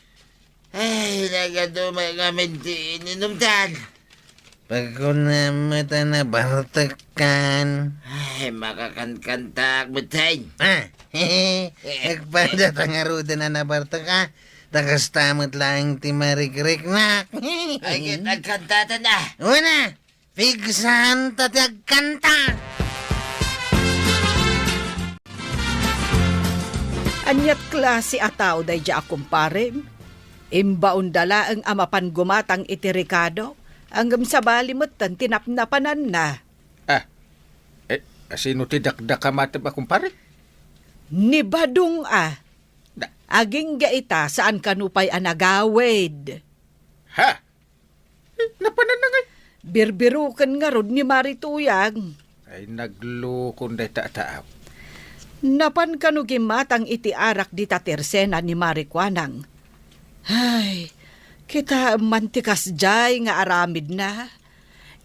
Ay, nagaduma ngamin ti ininumtan. Pagkunam met a nabartekkan. Ay, makakankantaak met, ay. Ah, agpada ta ngaruden a nabartek, ah. Ta kasta met laeng ti marikriknak. Ay, ket agkantatan, ah. Una, pigsaanta ti agkanta. Aniat klase a tao daydiay a kumparem? Imbaonda laeng a mapan gumatang iti rekado, ngem sabali metten ti napnapananna. Ah, eh, sino ti dakdakam a kumpare? Ni Badong a. Da- Agingga ita, saan kano pay a nagawid. Ha? Eh, napananna ngay? Birbiroken ngarud ni Mari Tuyang. Ay, naglukon dayta a tao. Napan kano gimmatang iti arak dita tersena ni Mari Kuanang. Ay, kitaem man ti kasdiay nga aramidna.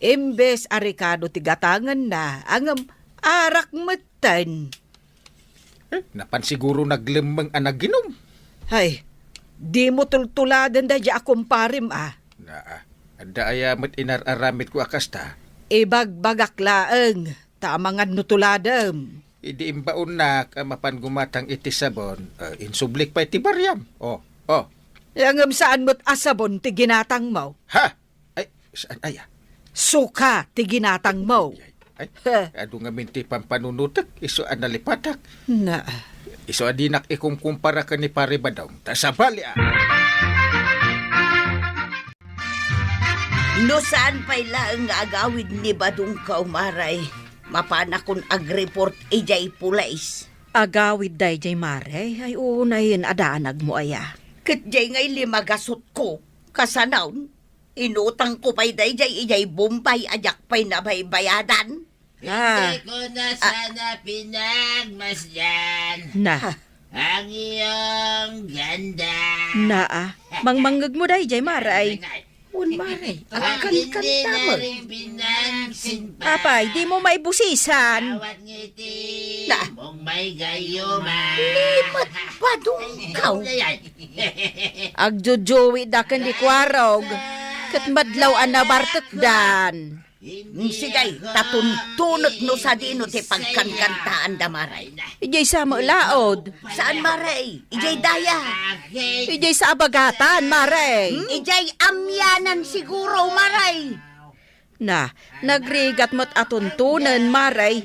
Imbes a rekado ti gatangenna, ngem arak metten. Eh, napan siguro naglemmeng a naginom. Hay, dimo tultuladen daydiay a kumparem a. Naa, adda aya met inar-aramidko a kasta? Ibagbagak laeng, ta amangan no tuladem. Idi imbaonnak a mapan gumatang iti sabon, eh, insublik pay ti bariam. Oh, oh. Ya ngem saan met a sabon ti ginatangmo? Ha? Ay, saan aya? Suka ti ginatangmo. Ay, ay, adu ngamin ti pampanunotek, isu a nalipatak. Na. Isu a dinak ikumkumpara ken ni Pare Badong, ta sabali a. No saan pay laeng nga agawid ni Badong Kaumaray, mapanakon agreport idiay pulis. Agawid daydiay, Mare? Ay, unay, adanagmo aya. Ket diay ngay lima gasutko, kasanaon. Inutangko pay daydiay idiay Bombay a diak pay nabaybayadan. Ah. Hindi ko na sana pinagmasdan ang iyong ganda. Naa, mangmangngegmo daydiay, Mare, ay. Wen, Mare, agkankanta met. Apay, dimo maibusisan. Bawat ngiti mong may gayuma. Lipat pa dungkaw. Ay, ay, ay. Agjojowidak ken ni Kuarog, ket madlaw a nabartekdan. Sige, ta tuntunek no sadino ti pagkankantaanda, Mare. Idiay sa met laod. Saan, Mare? Idiay daya. Idiay sa abagatan, Mare. Hmm? Idiay amyanan siguro, Mare. Na, nagrigat met a tuntunen, Mare.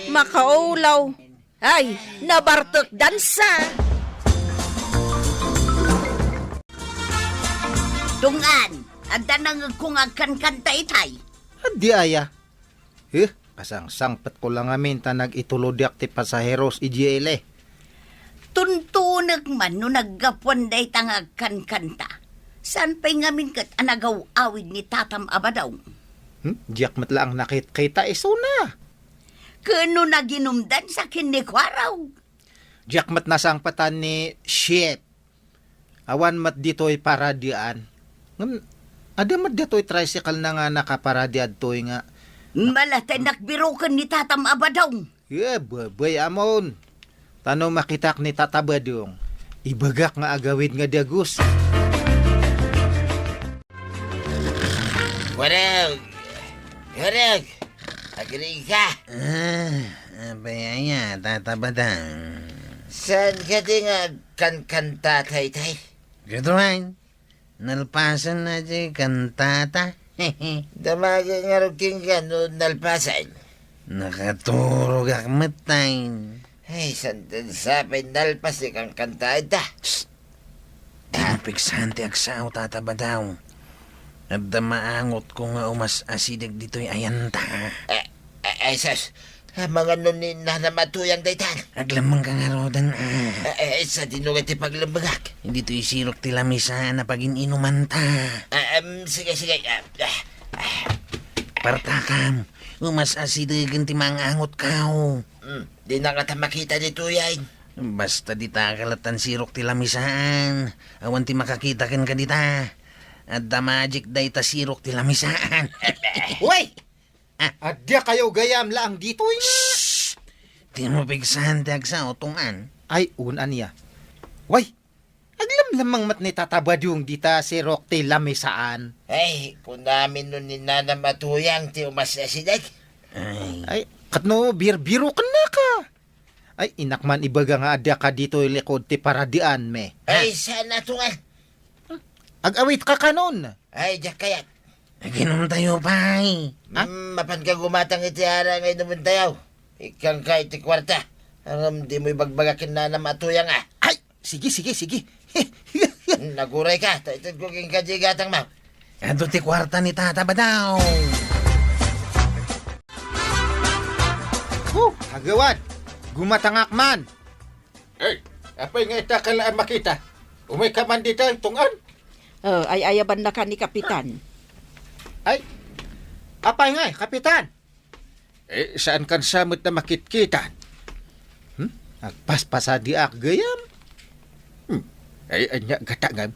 Makaulaw. Ay, nabartekdan sa. Tungan, adda nangngegko nga agkankanta itay. Addi aya? Huh, kasangsangpetko la ngamin ta nagitulodiak ti pasaheros idiay ili. Tuntunek man no naggapuan dayta nga agkankanta. Saan pay ngamin ket a nagaw-awid ni Tatam a Badong? Hmm? Diak met laeng nakitkita isuna. Ken no naginumdan sa ken ni Kuarog? Diak met nasangpetan ni Chef. Awan met ditoy paradian. Ngem, adda met ditoy tricycle na nga nakaparadiad toy nga. Malatay nakbiroken ni Tatam a Badong. Eh, babay amon. Ta no makitak ni Tata Badong, ibagak nga agawid nga dagus. Warag! Warag! Agriga. Ah, apay aya, Tata Badang? Saan kadi nga agkankanta daytay? Kaduan, nalpasen na di kantata. Damagen ngarud kenka no nalpasen. Nakaturogak metten. Ay, saan sa pay nalpas ti kankanta ita? Psst! Dimo pigsaen ti agsao, Tata Badang. Adda maangotko nga umas-asideg ditoy ayanta. Eh, eh, ay, sus. Amangan no ni Nanam a Tuyang daytan. Aglemmengka ngaruden, a. Eh, eh, sadino nga ti paglemmengak? Ditoy sirok ti lamisaan a pagin-inumanta. Ah, em, sige, sige. Ah, ah, ah. Partakam, umas-asidegen ti maang-angotko. Hmm, dina ngata makita ni Tuyang. Basta dita kalatan sirok ti lamisaan. Awan ti makakita kenka dita. Adda magic dayta sirok ti lamisaan. Uy! Ah. Adda kayo gayam laang ditoy nga. Shh! Dimo pigsaen ti agsao, Tungan. Ay, un ania. Way, aglamlamang met ni Tata Badong dita sirok ti lamisaan. Ay, kunamin no ni Nanam a Tuyang ti umas-asideg. Ay. Ay, ket no birbirokenna ka. Ay, innak man ibaga nga adda ka ditoy likod ti paradian, me. Ay, saan a Tungan? Ag-awit ka kanon. Ay, diak kayat. Aginumtayo pay. Ha? Mm, mapanka gumatang iti ara nga inumentayo. Ikkanka iti kuarta. Ngem dimo ibagbaga ken Nanam a Tuyang, a. Ay, sige, sige, sige. Naguray ka, ta itedko kenka diay gatang, ma. Adu ti kuarta ni Tata Badong. Oh, agawad. Gumatangak man. Hey, apay nga ita ka la a makita? Umayka man dita, Tungan? Oh, ay-ayabanna ka ni Kapitan. Ay, apay ngay, Kapitan? Eh, saan kan sa met a makitkitan? Hmm? Agpaspasadiak gayam? Hmm. Ay, ania gata ngem?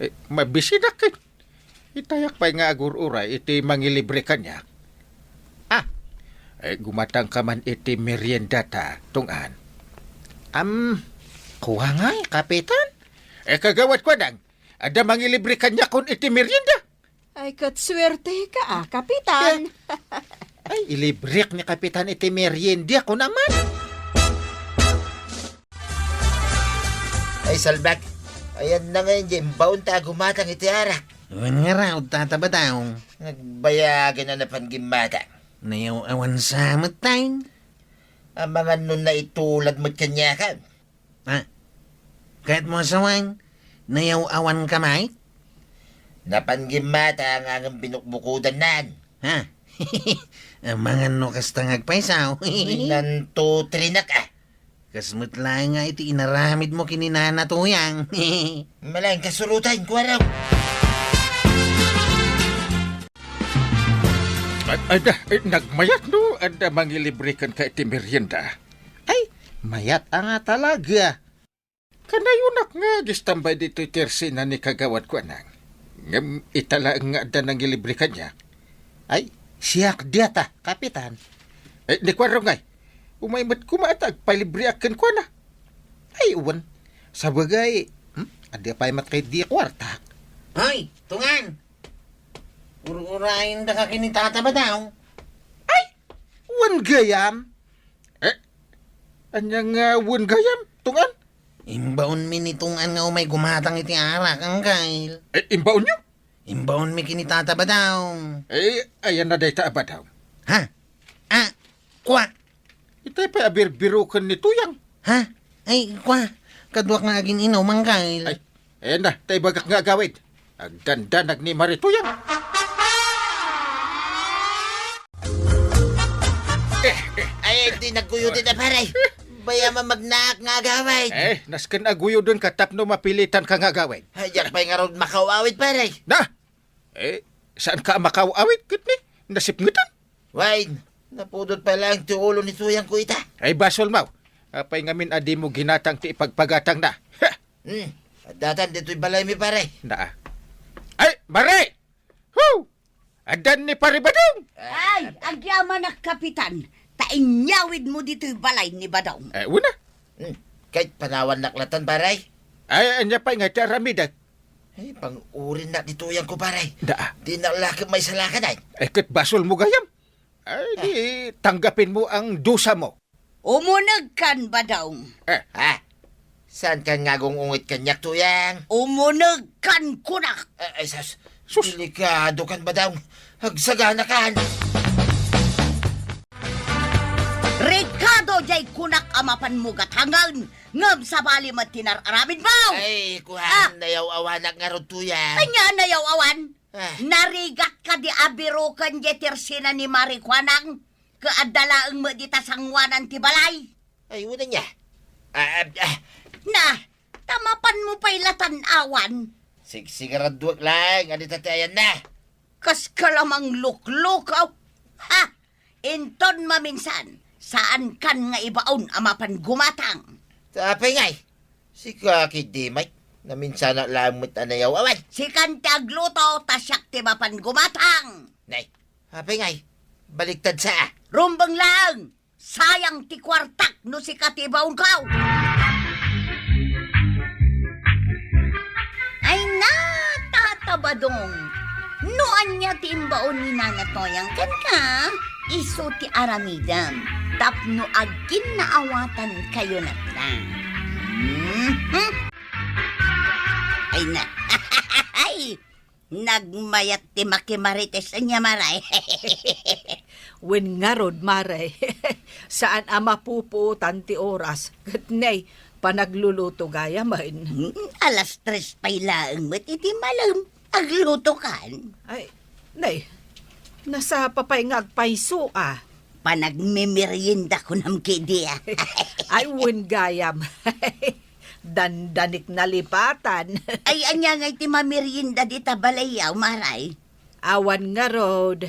Eh, mabisidak ket. Itayak pay nga agur-uray iti mangilibre kaniak. Ah, eh, gumatangka man iti meriendata, Tungan. Am, kua ngay, Kapitan? Eh, Kagawad Kuanang, adda mangilibre kaniakon iti merienda. Ay, ket suerteka, a, Kapitan. Eh, ay, ilibrek ni Kapitan iti merienda, kuna man. Ay, salbak. Ayanna ngay diay imbaonta a gumatang iti arak. Wen ngarud, Tata Badong. Nagbayagen a napan gimmata. Nayaw-awan sa met, tay. Amangan no naitulad met kaniakan. Ha? Kayatmo a sawen, nayaw-awan ka met? Napan gimmata ngem binukbukodannan. Ha? Amangan no kasta nga agpaysaw. Nantutrinak, a. Kas met laeng nga iti inaramidmo ken ni Nana Tuyang. Malaing kasurotan, kuarok. Ay, ay, da, ay, nagmayat no, adda mangilibre kenka iti merienda. Ay, mayat a nga talaga. Kanayonak nga agistambay ditoy tersina ni Kagawad Kuanang. Ngem ita laeng nga adda nangilibre kaniak. Ay, siak diata, Kapitan. Eh, ni Kuarong ngay, umay met koma ta agpalibreak kenkuana. Ay, wen. Sabagay, hmm? Adda pay met kay di kuartak. Ay, Tungan! Ur-urayen da ka ken ni Tata Badong. Ay, wen gayam. Eh, ania nga wen gayam, Tungan? Imbaonmi ni Tungan nga umay gumatang iti arak, Angkel. Eh, imbaonyo? Imbaonmi ken ni Tata Badong. Eh, ayanna dayta a Badong? Ha? Ah, kua. Itay pay a birbiroken ni Tuyang. Ha? Ay, kua. Kaduak nga agin-inum, Angkel. Ay, ayanna, ta ibagak nga agawid. Agdandanag ni Mari Tuyang. Eh, eh. Ay, di nagkuyod na, pare. Baya mamagnaak nga agawid. Eh, nasken aguyodenka tapno mapilitanka nga agawid. Ay, diak pay ngarud makaw-awid, pare. Na? Eh, saanka a makaw-awid, ket ni? Nasipngetan. Wen, napudot pay laeng ti ulo ni Tuyangko ita. Ay, basolmo. Apay ngamin a dimo ginatang ti ipagpagatangna? Ha! Hmm, addatan ditoy balaymi, pare. Naa. Ay, Mari! Hu! Addan ni Pari Badong! Ay, agyamanak, Kapitan, ta inyawidmo ditoy balay ni Badong. Eh, una. Hmm, ket panawannak latan, pare. Ay, ania pay nga ti aramidek? Ay, pang-urinnak ni Tuyangko, pare. Daa. Dinak la ket maisalakad, ay. Eh, ket basolmo gayam. Ay, di, tanggapin mo ang dusa mo. Umunegkan, Badong. Eh. Ha? Saan kan nga agung-ungit kaniak, Tuyang? Umunegkan kunak. Eh, ay, sus. Sus. Delikado kan, Badong. Agsagana kan. Rekado jay kunak a mapan mo gatangen, ngem sabali met ti nar-aramid mo. Ay, kuan, Ah. nayaw-awanak ngarud, Tuyang. Ania nayaw-awan? Ah. Narigat ka di abiruken jay tersena ni Mari Kuanang, ket adda laeng met dita sangoanan ti balay. Ay, wen ania. Ah, ah, ah. Na, ta mapan mo pay la tan-awan. Sigsigaraduek laeng a dita ti ayanna. Kas ka la mangluklukaw. Ha? Inton maminsan, saan kan nga ibaon a mapan gumatang. Ta apay ngay? Sika ketdi, Mike. Naminsanak laeng met a nayaw-awan. Sikan ti agluto, ta siak ti mapan gumatang. Nay, apay ngay? Baliktad sa, ah. Rumbeng laeng! Sayang ti kuartak no sika ti ibaonko. Ay na, Tata Badong. No ania ti imbaon ni Nana Toyang kenka, isu ti aramidem tapno agkinnaawatankayo latta. Mhm. Ay na. Ay, nagmayat ti makimarites ania, Maray. Wen ngarud, Maray. Saan a mapupuotan ti oras. Ket nay, panagluluto gayamen. Hmm, alas tres pay laeng met iti malem. Agluto kan. Ay, nay, nasapa pay nga agpayso, ah. Panagmemerienda kunam ketdi, ah. Ay, wen gayam. Dandanik nalipatan. Ay, ania ngay ti mamerienda dita balay, Maray? Awan ngarud.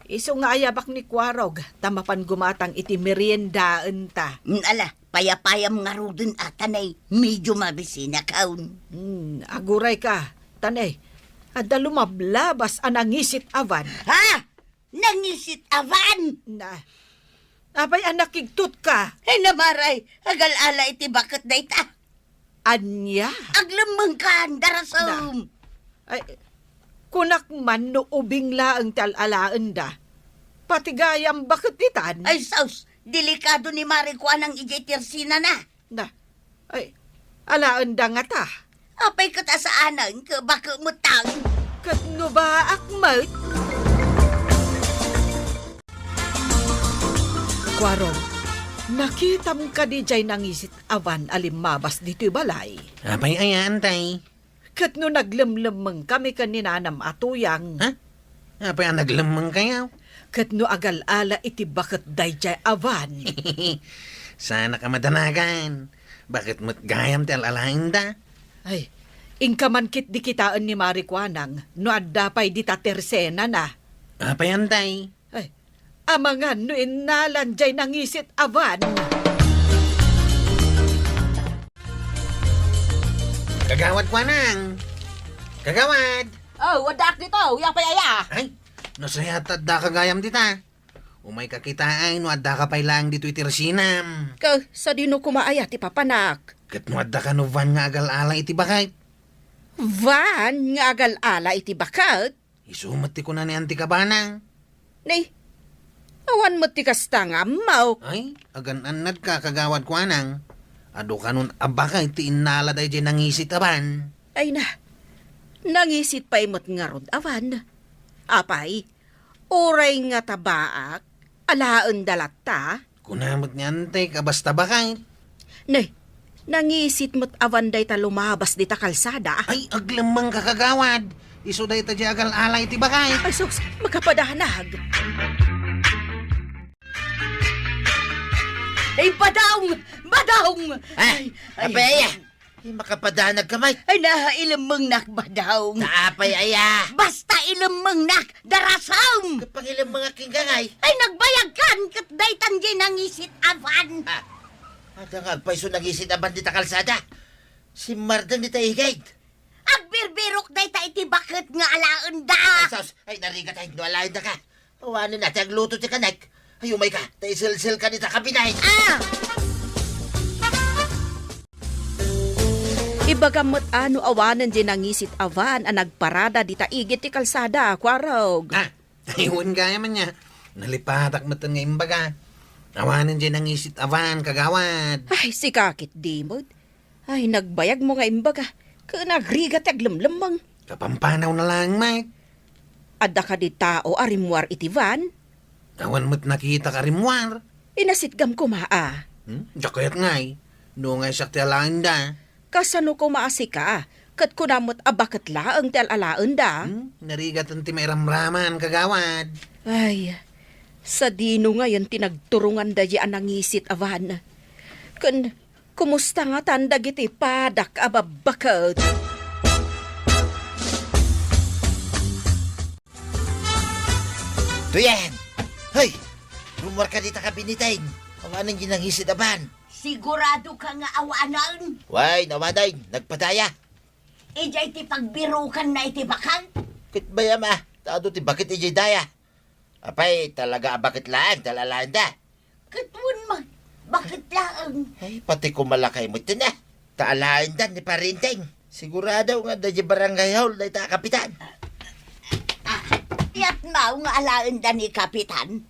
Isu nga ayabak ni Kuarog, ta mapan gumatang iti meriendaenta. Mm, ala, payapayam ngaruden a, ta nay, medio mabisinak. Hmm, agurayka, ta nay, adda lumablabas a nangisit a van. Ha? Nangisit a van? Na, apay a nakigtotka? Ay na, Maray, agal-ala iti baket dayta. Ania? Aglemmengkan, Darasem. Na. Ay, kunak man no ubing laeng ti al-alaenda. Pati gayam baket ditan. Ay, sus, delikado ni Mari Kuanang idiay tersenana. Na, ay, alaenda ngata. Apay ket a saanen, ket baket met tan. Ket no baak met? Kuarog, nakitam kadi jay nangisit a van a limmabas ditoy balay? Apay aya, Antay? Ket no naglemlemmengkami ken ni nanam a Tuyang. Ha? Apay a naglemmengkayo? Ket no agal-ala iti baket dayjay a van. Saanak a madanagan. Baket met gayam ti al-alaenda. Ay, inka man ketdi kitaen ni Mari Kuanang no adda pay dita tersenana. Apay, Antay? Ay, amangan no innalan jay nangisit a van. Kagawad Kuanang! Kagawad! Oh, addaak dito. Apay aya? Ay, nasayaat ta addaka gayam dita. Umayka kitaen no addaka pay laeng ditoy tersenam. Ka, sadino koma aya ti papanak? Ket no adda kano van nga agal-ala iti baket? Van nga agal-ala iti baket? Isu met ti kuna ni Anti Kabana. Ni, awan met ti kasta nga ammok. Ay, agan-annadka, Kagawad Kuanang. Adu kanon a baket ti innala dayjay nangisit a van. Ay na, nangisit pay met ngarud a van. Apay, uray ngata baak, alaenda latta? Kuna met ni Antek a basta baket. Ne, nangisit met a van dayta lumabas dita kalsada. Ay, aglemmengka, Kagawad. Isu dayta jay agal-ala iti baket. Ay, sus, makapadanag. Ay, Badong! Badong! Ah, ay, ay, apay aya? Ay, makapadanag ka, Mike. Ay, na, ilemmengnak, Badong. Apay aya? Basta ilemmengnak, Darasem! Kapag ilemmengak, Kinggangay. Ay, nagbayagkan, ket daytan jay nangisit a van. Ah, adda nga agpayso nangisit a van dita kalsada. Simmardeng dita igid. Agbirbirok dayta iti baket nga alaenda. Ay, sus! Ay, narigat, ay, no alaendaka. Awanen a ti agluto ti kanek. Ay, umayka, ta iselselka dita kabinay. Ah! Ibagam met a no awanen jay nangisit a van a nagparada dita igid ti kalsada, Kuarog. Ah, ay, wen gayam ania. Nalipatak met nga imbaga. Awanen jay nangisit a van, kagawad. Ay, sika ket di met. Ay, nagbayagmo nga imbaga. Ken agrigat ti aglemlemmeng. Kapampanaw na laeng met. Adda kadi tao a rimmuar iti van? Awan met nakitak a rimmuar. Inasitgam koma a. Hmm? Diak kayat ngay. No ngay siak ti alaenda. Kasano koma a sika? Ket kuna met a baket laeng ti al-alaenda. Hmm? Narigaten ti mairamraman, kagawad. Ay, sadino ngayen ti nagturonganda diay a nangisit a van? Ken kumusta ngatan dagiti padak a babbaket? Tuyen! Hoy! Rummuarka dita kabiniteng. Awanen diay nangisit a van. Sigurado ka nga awanen? Way, awanen. Nagpadaya. Idiay ti pagbirukanna iti baket? Ket bayam a, ta adu ti baket idiay daya. Apay, talaga a baket laeng ti al-alaenda? Ket wen met, baket laeng. Ay, pati kumalakay met ti na. Ta alaendan ni Parinteng. Sigurado nga adda diay barangay hall dayta a kapitan. Ah, yatmaw nga alaenda ni kapitan?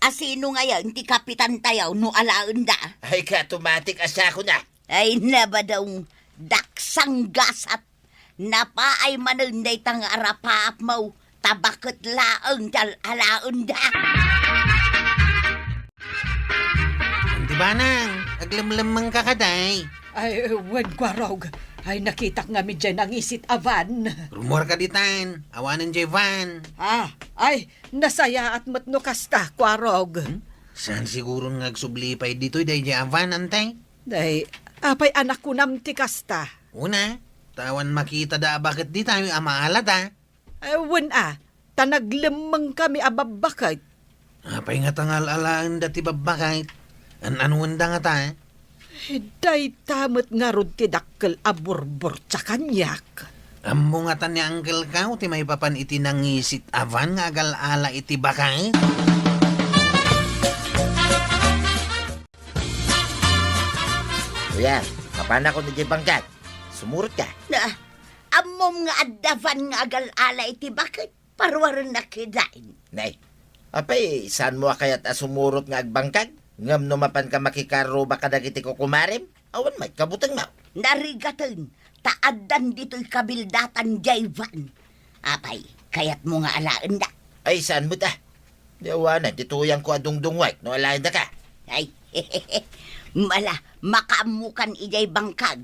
A sino ngayen ti kapitantayo no alaenda? Ay, ka automatic a siakon a. Ay, nabadong daksang gasat. Napaay manen dayta nga arapaapmo, ta baket laeng ti al-alaenda. Anti banang, aglemlemmengka kadi? Ay, wen, Kuarog. Ay, nakitak ngamin diay nangisit a van. Rummuarka ditan, awanen diay van. Ah, ay, nasayaat met no kasta, Kuarog. Hmm? Saan siguron nga agsubli pay ditoy daydiay a van, Ante? Day, apay a nakunam ti kasta? Una, ta awan makitada a baket dita a maalada. Eh, wen a, ta naglemmengkami a babbaket. Apay ngata nga al-alaenda ti babbaket? An-anuenda ngata? Eh, dayta met ngarud ti dakkel a burbur ti kaniak. Ammo ngata ni Uncle Kao ti maipapan iti nangisit a van nga agal-ala iti baket? Kuya, mapanakon idiay bangkag. Sumurotka. Na, ammom nga adda van nga agal-ala iti baket. Paruarennak kedain. Nay, apay, saanmo a kayat a sumurot nga agbangkag? Ngem no mapanka makikarruba kadagiti kukumarem, awan met kabutengmo. Narigaten, ta addan ditoy kabildatan diay van. Apay, kayatmo nga alaenda? Ay, saan met a? Di awanen ti tuyangko a dungdungngoek no alaendaka. Ay, mala, makaammokan idiay bangkag.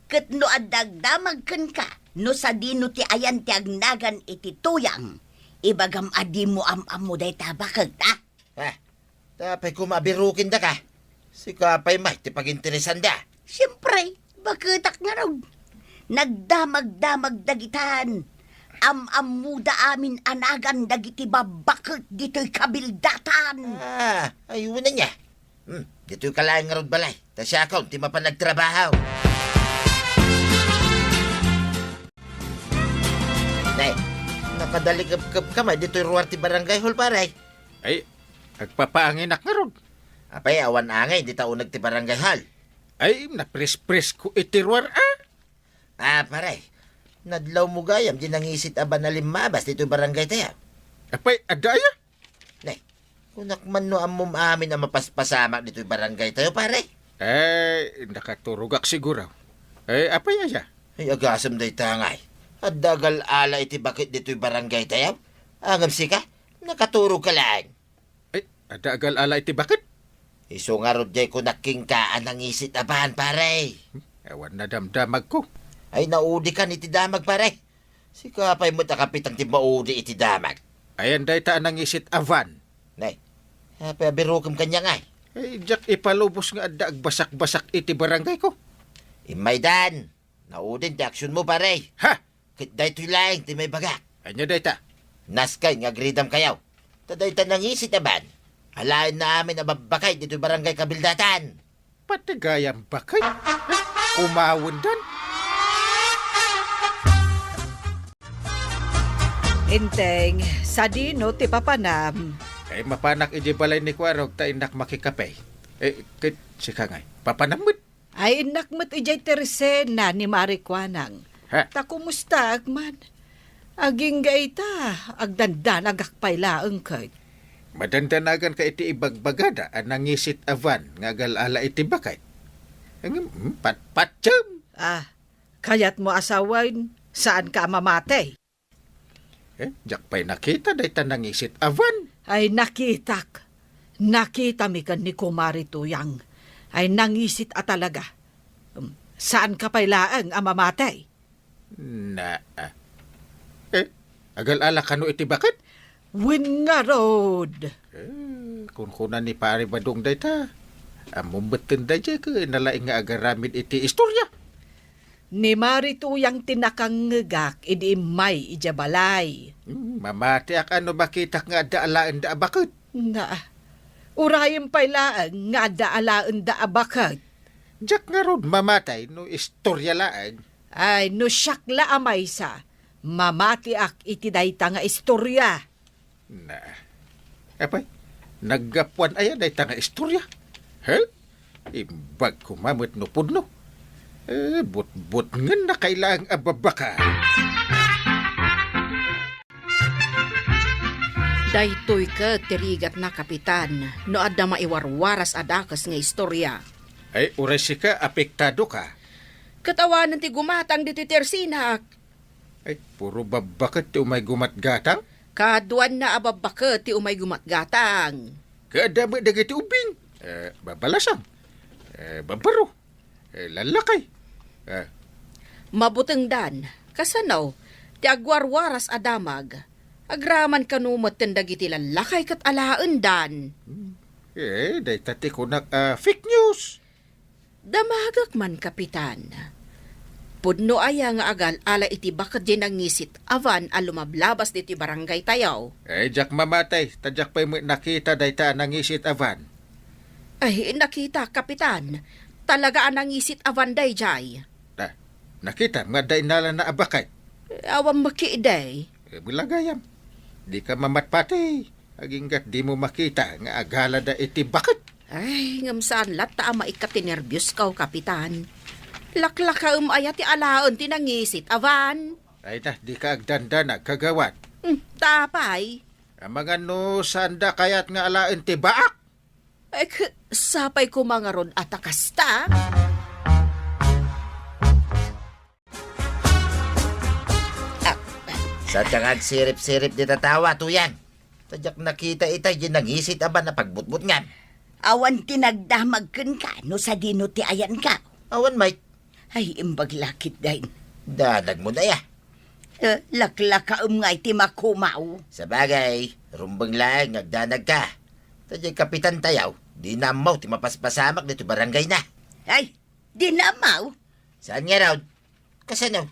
Ket no adda agdamag kenka, no sadino ti ayan ti agnagan iti tuyang, ibagam a dimo am-ammo dayta a baket, a? Ah, ta apay koma a birukendaka? Sika pay met ti paginteresanda. Siempre, baketak ngarud. Nagdamagdamag dagitan. Am-ammoda amin a nagan dagiti babbaket ditoy kabildatan. Ah, ay, wen ania. Hmm, ditoyka laeng ngarud balay. Ta siakon ti mapan agtrabaho. Nay, nakadalikepkepka met ditoy ruar ti barangay hall, pare. Ay, agpapaanginak ngarud. Apay, awan angin dita uneg ti barangay hall? Ay, naprespresko iti ruar, a. Ah, pare, nadlawmo gayam di nangisit a van a limmabas ditoy barangaytayo. Apay, adda aya? Ne, kunak man no ammom amin a mapaspasamak ditoy barangaytayo, pare. Eh, nakaturogak siguro. Eh, apay aya? Ay, agasem dayta ngay. Adda agal-ala iti baket ditoy barangaytayo? Ngem sika, nakaturogka laeng. Ay, adda agal-ala iti baket? Isu ngarud diay kunak kenka a nangisit a van, pare. Hmm, awan nadamdamagko. Ay, naudikan iti damag, pare. Sika pay met a kapitan ti maudi iti damag. Ayan dayta a nangisit a van. Nay, apay a birukem kaniak ngay? Ay, diak ipalubos nga adda agbasakbasak iti barangayko. Immaydan, naudin ti aksionmo, pare. Ha? Ket daytoy laeng ti maibagak. Ania dayta? Nasken nga agridamkayo. Ta dayta nangisit a van, alaenna amin a babbaket ditoy barangay kabildatan. Pati gayam baket? Kumawendan? Inteng, sadino ti papanam? Ay, mapanak idiay balay ni Kuarog ta innak makikape. Eh, ket sika ngay, papanam met? Ay, innak met idiay tersena ni Mari Kuanang. Ha? Ta kumustaak man? Agingga ita, agdandanagak pay laeng ket. Madandanaganka iti ibagbagada a nangisit a van nga agal-ala iti baket. Ngem, hmm, patpatiem! Ah, kayatmo a sawen, saanka a mamati? Eh, diak pay nakita dayta nangisit a van. Ay, nakitak. Nakitami ken ni Kumare Tuyang. Ay, nangisit a talaga. Hmm, saanka pay laeng a mamati? Na, ah. Eh, agal-ala kano iti baket? Wen ngarud. Eh, kunkuna ni Pare Badong dayta. Ammom metten daydiay ket nalaing nga agaramid iti istorya. Ni Mari Tuyang ti nakangngegak idi immay idiay balay. Hmm, mamatiak a no makitak nga adda alaenda a baket. Na, urayem pay laeng nga adda alaenda a baket. Diak ngarud mamati no istorya laeng. Ay, no siak la a maysa, mamatiak iti dayta nga istorya. Na, apay, naggapuan aya dayta nga istorya? He? Imbag koma met no pudno. Eh, butbutngen na kailaang a babbaka. Daytoy ket ti rigatna, Kapitan, no adda maiwarwaras a dakes nga istorya. Ay, uray sika, apektado ka. Ket awanen ti gumatang ditoy tersinak. Ay, puro babbaket ti umay gumatgatang? Kaduanna a babbaket ti umay gumatgatang. Kaadda met dagiti ubbing, eh, babalasang, eh, babbaro, eh, lallakay. Eh. Mabutengdan, kasano, ti agwarwaras a damag, agraman kano metten dagiti lallakay ket alaendan. Hmm. Eh, dayta ti kunak a fake news. Damagek man, Kapitan. Pudno aya nga agal-ala iti baket diay nangisit a van a lumablabas ditoy barangay tayo? Eh, diak mamati, ta diak pay met nakita dayta a nangisit a van. Ay, nakita, Kapitan. Talaga a nangisit a van daydiay. Ta, nakitam nga adda innalana a baket? Eh, awan makidi. Eh, bulagayam. Dika mamatpati. Agingga't dimo makita nga agalada iti baket. Ay, ngem saan latta a maikkat ti nerbios ko, Kapitan. Laklakaem aya ti alaen ti nangisit a van? Ay na, dika agdandanag, kagawad. Hmm, ta apay? Amangan no saanda kayat nga alaen ti baak? Ek, sapay koma ngarud a ta kasta. Ah. Saanda nga agsirip-sirip dita tawa, Tuyang. Ta diak nakita itay diay nangisit a van a pagbutbutngam. Awan ti nagdamag kenka no sadino ti ayanka. Awan met. Ay, imbag la ketdin. Danagmo aya. Eh, laklakaem ngay ti makumaw. Sabagay, rumbeng laeng nga agdanagka. Ta diay kapitan tayo, dina ammo ti mapaspasamak ditoy barangayna. Ay, dina ammo? Saan ngarud? Kasano?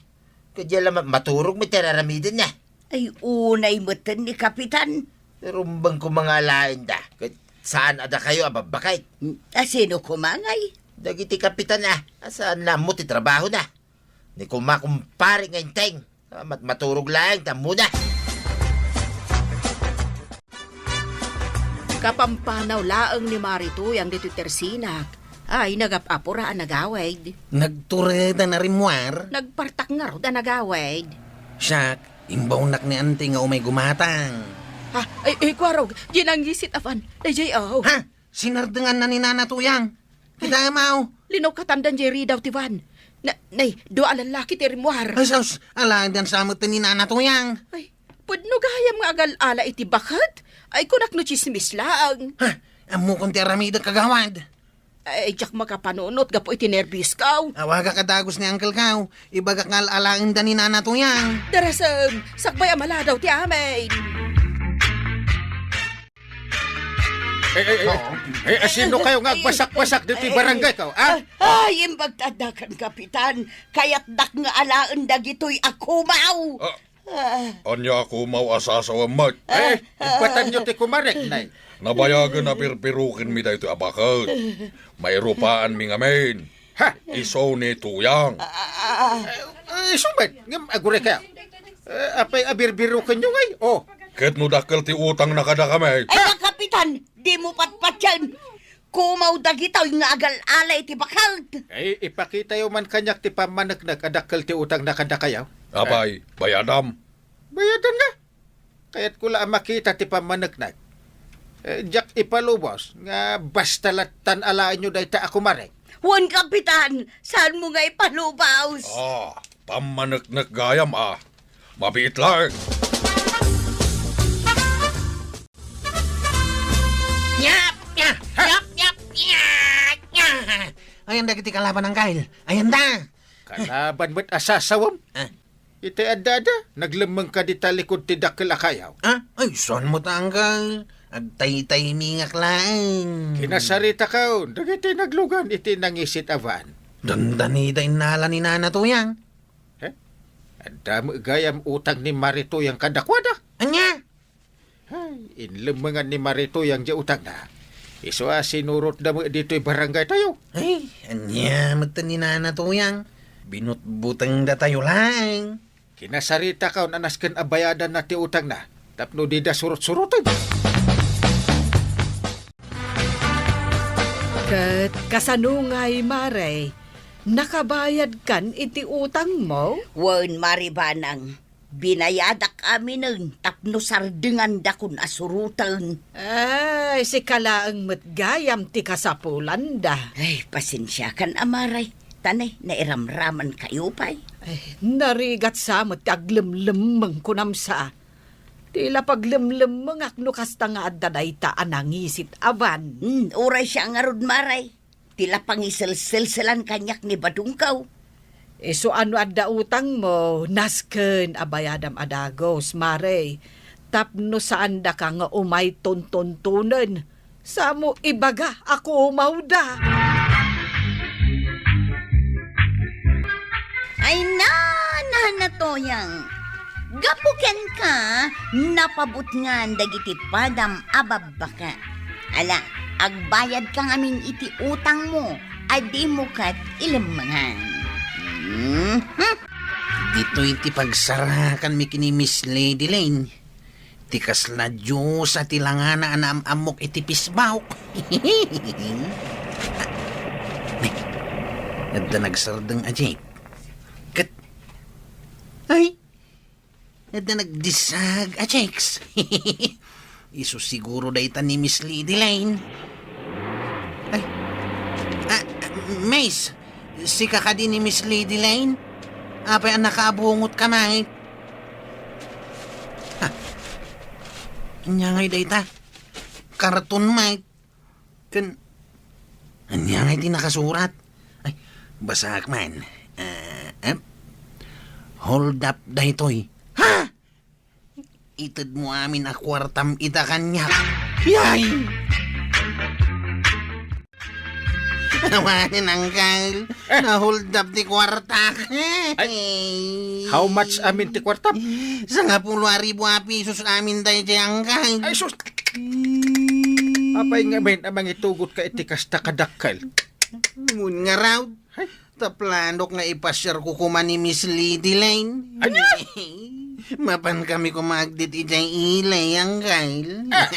Ket diay la ma-, maturog met ti ar-aramidenna. Ay, unay metten ni Kapitan. Rumbeng koma nga alaenda. Ket saan a dakayo a babbaket? Hmm, a sino koma ngay? Dagiti kapitan a, a saan la ammo ti trabahona. Ni koma kumpare nga Enteng. Ah, mat-, maturog laeng ti ammona. Kapampanaw laeng ni Mari Tuyang ditoy tersinak. Ay, nagap-apura a nagawid. Nagtured a narimmuar? Nagpartak ngarud a nagawid. Siak, imbawnak ni Auntie nga umay gumatang. Ah, ay, ay, kuarog, diay nangisit a van. Daydiay, oh. Ha? Sinardenganna ni Nana Tuyang. Ay, kidamaw. Linawkatandan diay ridaw ti van. Na, nay, dua a lallaki ti rimmuar. Ay, sus, alaendan sa met ni Nana Tuyang. Ay, pudno gayam nga agal-ala iti baket. Ay, kunak no tsismis laeng. Ha? Ammokon ti aramidek, kagawad. Ay, diak makapanunot gapu iti nerbios ko. Awagak a dagus ni Uncle Kao. Ibagak nga al-alaenda ni Nana Tuyang. Darasem, sakbay a maladaw ti amin. Eh, eh, eh, eh, asino kayo nga agbasak-basak ditoy barangay ko, ah? Ay, imbag ta adda kan, Kapitan. Kayatdak nga alaen dagitoy a kumaw. Ah, Ah. Ania a kumaw a sasawem met? Eh, ah, ibatanyo ti kumarek, nay. Nabayagen a birbirukenmi daytoy a baket. Mairupaanmi ngamin. Ha? Isu ni Tuyang. Ah, ah, ah. Eh, isu met? Ngem aguray kayo. Eh, apay a birbirukenyo ngay? Oh. Ket no dakkel ti utangna kadakami? Ay, Kapitan, dimo patpatien. Kumaw dagitoy nga agal-ala iti baket. Ay, ipakitayo man kaniak ti pammaneknek a dakkel ti utangna kadakayo. Apay, bayadam? Bayadanna. Kayatko la a makita ti pammaneknek. Eh, diak ipalubos nga basta lattan alaenyo dayta a kumare. Wen, Kapitan, saanmo nga ipalubos? Ah, pammaneknek gayam a. Mabiit laeng. Yap! Ya! Yap! Yap! Ya! Ya! Ayan dagiti kalaban, Angkel. Ayan da. Kalaban met a sasawem. Ah. Iti adda-adda, naglemmengka dita likud ti dakkel a kayo. Ah? Ay, saan met, Angkel? Agtaytaymingak laeng. Kinasaritakon dagiti naglugan iti nangisit a van. Dandani da innala ni Nana Tuyang. Eh? Adda met gayam utang ni Mari Tuyang kadakuada. Ania? Ay, inlemmengan ni Mari Tuyang diay utangna. Isu a sinurotda met ditoy barangaytayo. Ay, ania met ni Nana Tuyang? Binutbutengdatayo laeng. Kinasaritakon a nasken a bayadanna ti utangna tapno dida surot-suroten. Ket kasano ngay, Mare? Nakabayadkan iti utangmo? Wen, Mari Banang. Binayadak aminen tapno sardengandakon a suroten. Ay, sika laeng met gayam ti kasapulanda. Ay, pasensiakan, Amare. Ta ne, nairamramankayo pay. Ay, narigat sa met ti aglemlemmeng, kunam sa. Ti la paglemlemmengak no kasta nga adda dayta a nangisit a van. Hmm, uray siak ngarud, Mare. Ti la pangiselselselan kaniak ni badongko. Isu a no adda utangmo, nasken a bayadam a dagus, Mare, tapno saandaka nga umay tontontonen. Samo ibaga a kumawda. Ay na, Nana Tuyang. Gapu kenka, napabutngan dagiti padam a babbaka. Ala, agbayadka ngamin iti utangmo a dimo ket ilemmengan. Mhm. Ditoy ti pagsarakanmi ken ni Miss Lady Lane. Ti kasla diosa ti langana a naam-ammok iti Facebook. Ay, adda nagsardeng a Jake. Ket, ay, adda nagdisag a Jakes. Isu siguro dayta ni Miss Lady Lane. Ay. Ah, Miss, sika kadi ni Miss Lady Lane? Apay a nakaabungotka met? Ha? Ania ngay dayta? Karton met. Ken, ania ngay ti nakasurat? Ay, basaak man. Ah, em? Hold up daytoy. Ha? Itedmo amin a kuartam ita kaniak. Yay! Awanen, Angkel. Eh? Na-hold up ti kuartak. Ay, how much amin ti kuartam? Sangapulo a ribu a pesos amin daydiay, Angkel. Ay, sus! Apay ngamin a mangitugotka iti kasta kadakkel? Wen ngarud. Ay. Ta planok nga ipasiarko koma ni Miss Lady Lane. Ania? Mapankami koma agdit idiay ili, Angkel. Ah!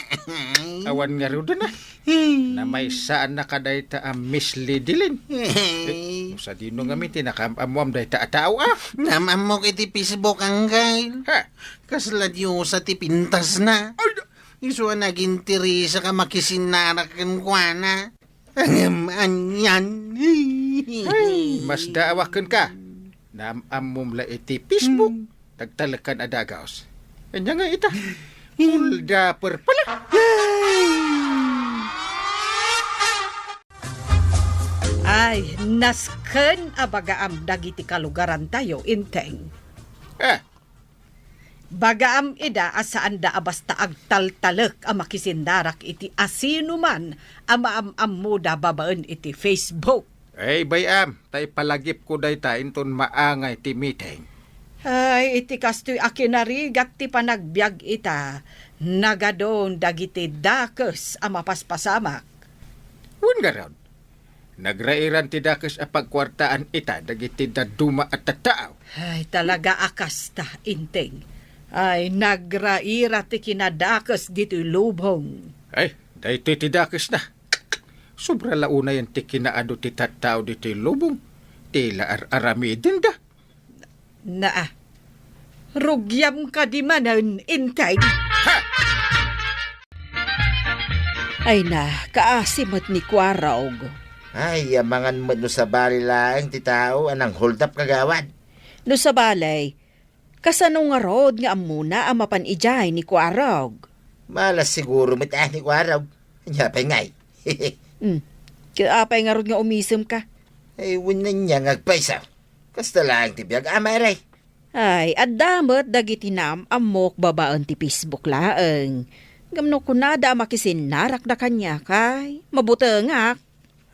Awan ngaruden a. Hmm. Namaysaannaka dayta a Miss Lady Lane. Eh, no sadino ngamin ti nakaam-ammoam dayta a tao a? Naam-ammok iti Facebook, Angkel. Ha? Kasla diosa ti pintasna. Ay, da- Isu a nagintirisak a makisinnarak kenkuana. Ngem anian. Ay, masdaawak kenka. Naam-ammom la iti Facebook. Hmm. Nagtalekkan a dagus. Ania nga ita? Hmm. Hold up pala. Ay, nasken a bagaam dagiti kalugarantayo, Inteng. Ah, Bagaam ida a saanda a basta agtaltalek a makisinnarak iti asinoman a maam-ammoda babaen iti Facebook. Ay, bay-am, ta ipalagipko dayta inton maangay ti meeting. Ay, iti kastoy a kinarigat ti panagbiag ita, nagadun dagiti dakes a mapaspasamak. Wen ngarud, nagrairan ti dakes a pagkuartaan ita dagiti dadduma a tattao. Ay, talaga a kasta, Inteng. Ay, nagraira ti kinadakes ditoy lubong. Ay, daytoy ti dakesna. Sobra la unayen ti kinaadu ti tattao ditoy lubong. Ti la ar-aramidenda. Naa. Rugiam kadi manen, Inteng. Ha! Ay na, kaasi met ni Kuarog. Ay, amangan met no sabali laeng ti tao a nang-hold up kagawad. No sabali, kasano ngarud nga ammona a mapan idiay ni Kuarog? Malas siguro met a ni Kuarog. Ania pay ngay? Hmm. Ket apay ngarud nga umisemka? Ay, wenno ania nga agpayso. Kasta laeng ti biag, Ama, ere. Ay, adda met dagiti naam-ammok babaen ti Facebook laeng. Ngem no kunada a makisinnarakda kaniak, ay, mabutengak.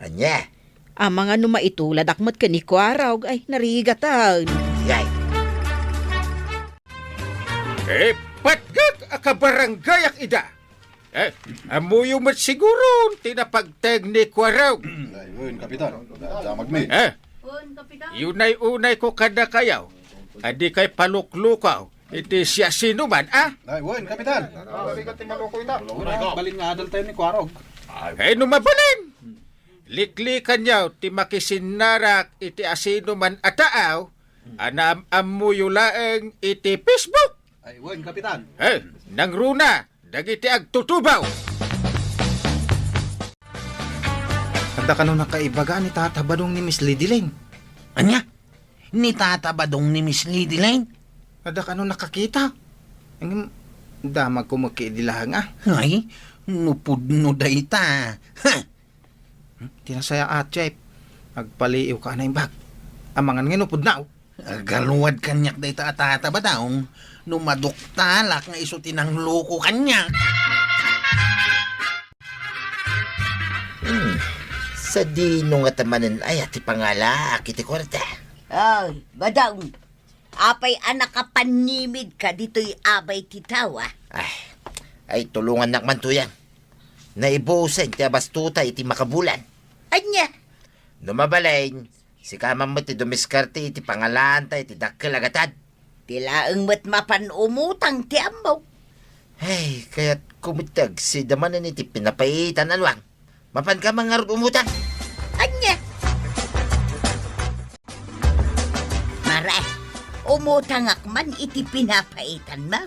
Ania? Amangan no maituladak met ken ni Kuarog, ay, narigaten. Yay. Eh, patgek a kabaranggayak ida. Eh, ammoyo met siguron ti napagteng ni Kuarog. Ay, wen, Kapitan. Damag mi. Eh, Wen, Kapitan. Unay-unay ko kadakayo, a dikay paluklukaw iti siasinoman, a? Ay, wen, Kapitan. Balin nga adal tayo ni Kuarog. Eh, no mabalin, liklikanyo ti makisinnarak iti asinoman a taaw a naam-ammoyo laeng iti Facebook. Ay, wen, Kapitan. Eh, nangruna dagiti agtutubaw. Adda kano nakaibaga ni Tata Badong ni Miss Lady Lane? Ania? Ni Tata Badong ni Miss Lady Lane? Adda kano nakakita? Ngem, damagko met ket idi laeng, a. Ay, no pudno dayta. Ha! Hmm, ti nasayaat, Chief. Agpaliiwka a naimbag. Amangan nga no pudno. Agaluad kaniak dayta a Tata Badong, no maduktalak nga isu ti nangloko kaniak. Hmm, sadino ngata manen aya ti pangalaak iti kuarta? Ay, Badong, apay a nakapannimidka ditoy abay ti tao, a? Ay, ay, tulongannak man, Tuyang. Naibusen ti abastota iti makabulan. Ania? No mabalin, sika man met ti dumiskarte iti pangalaanta iti dakkel a gatad. Ti laeng met mapan umutang ti ammok. Ay, kayatko met ti agsida manen iti pinapaitan, Anuang. Mapanka man ngarud umutang? Ania? Mare, umutangak man iti pinapaitanmo.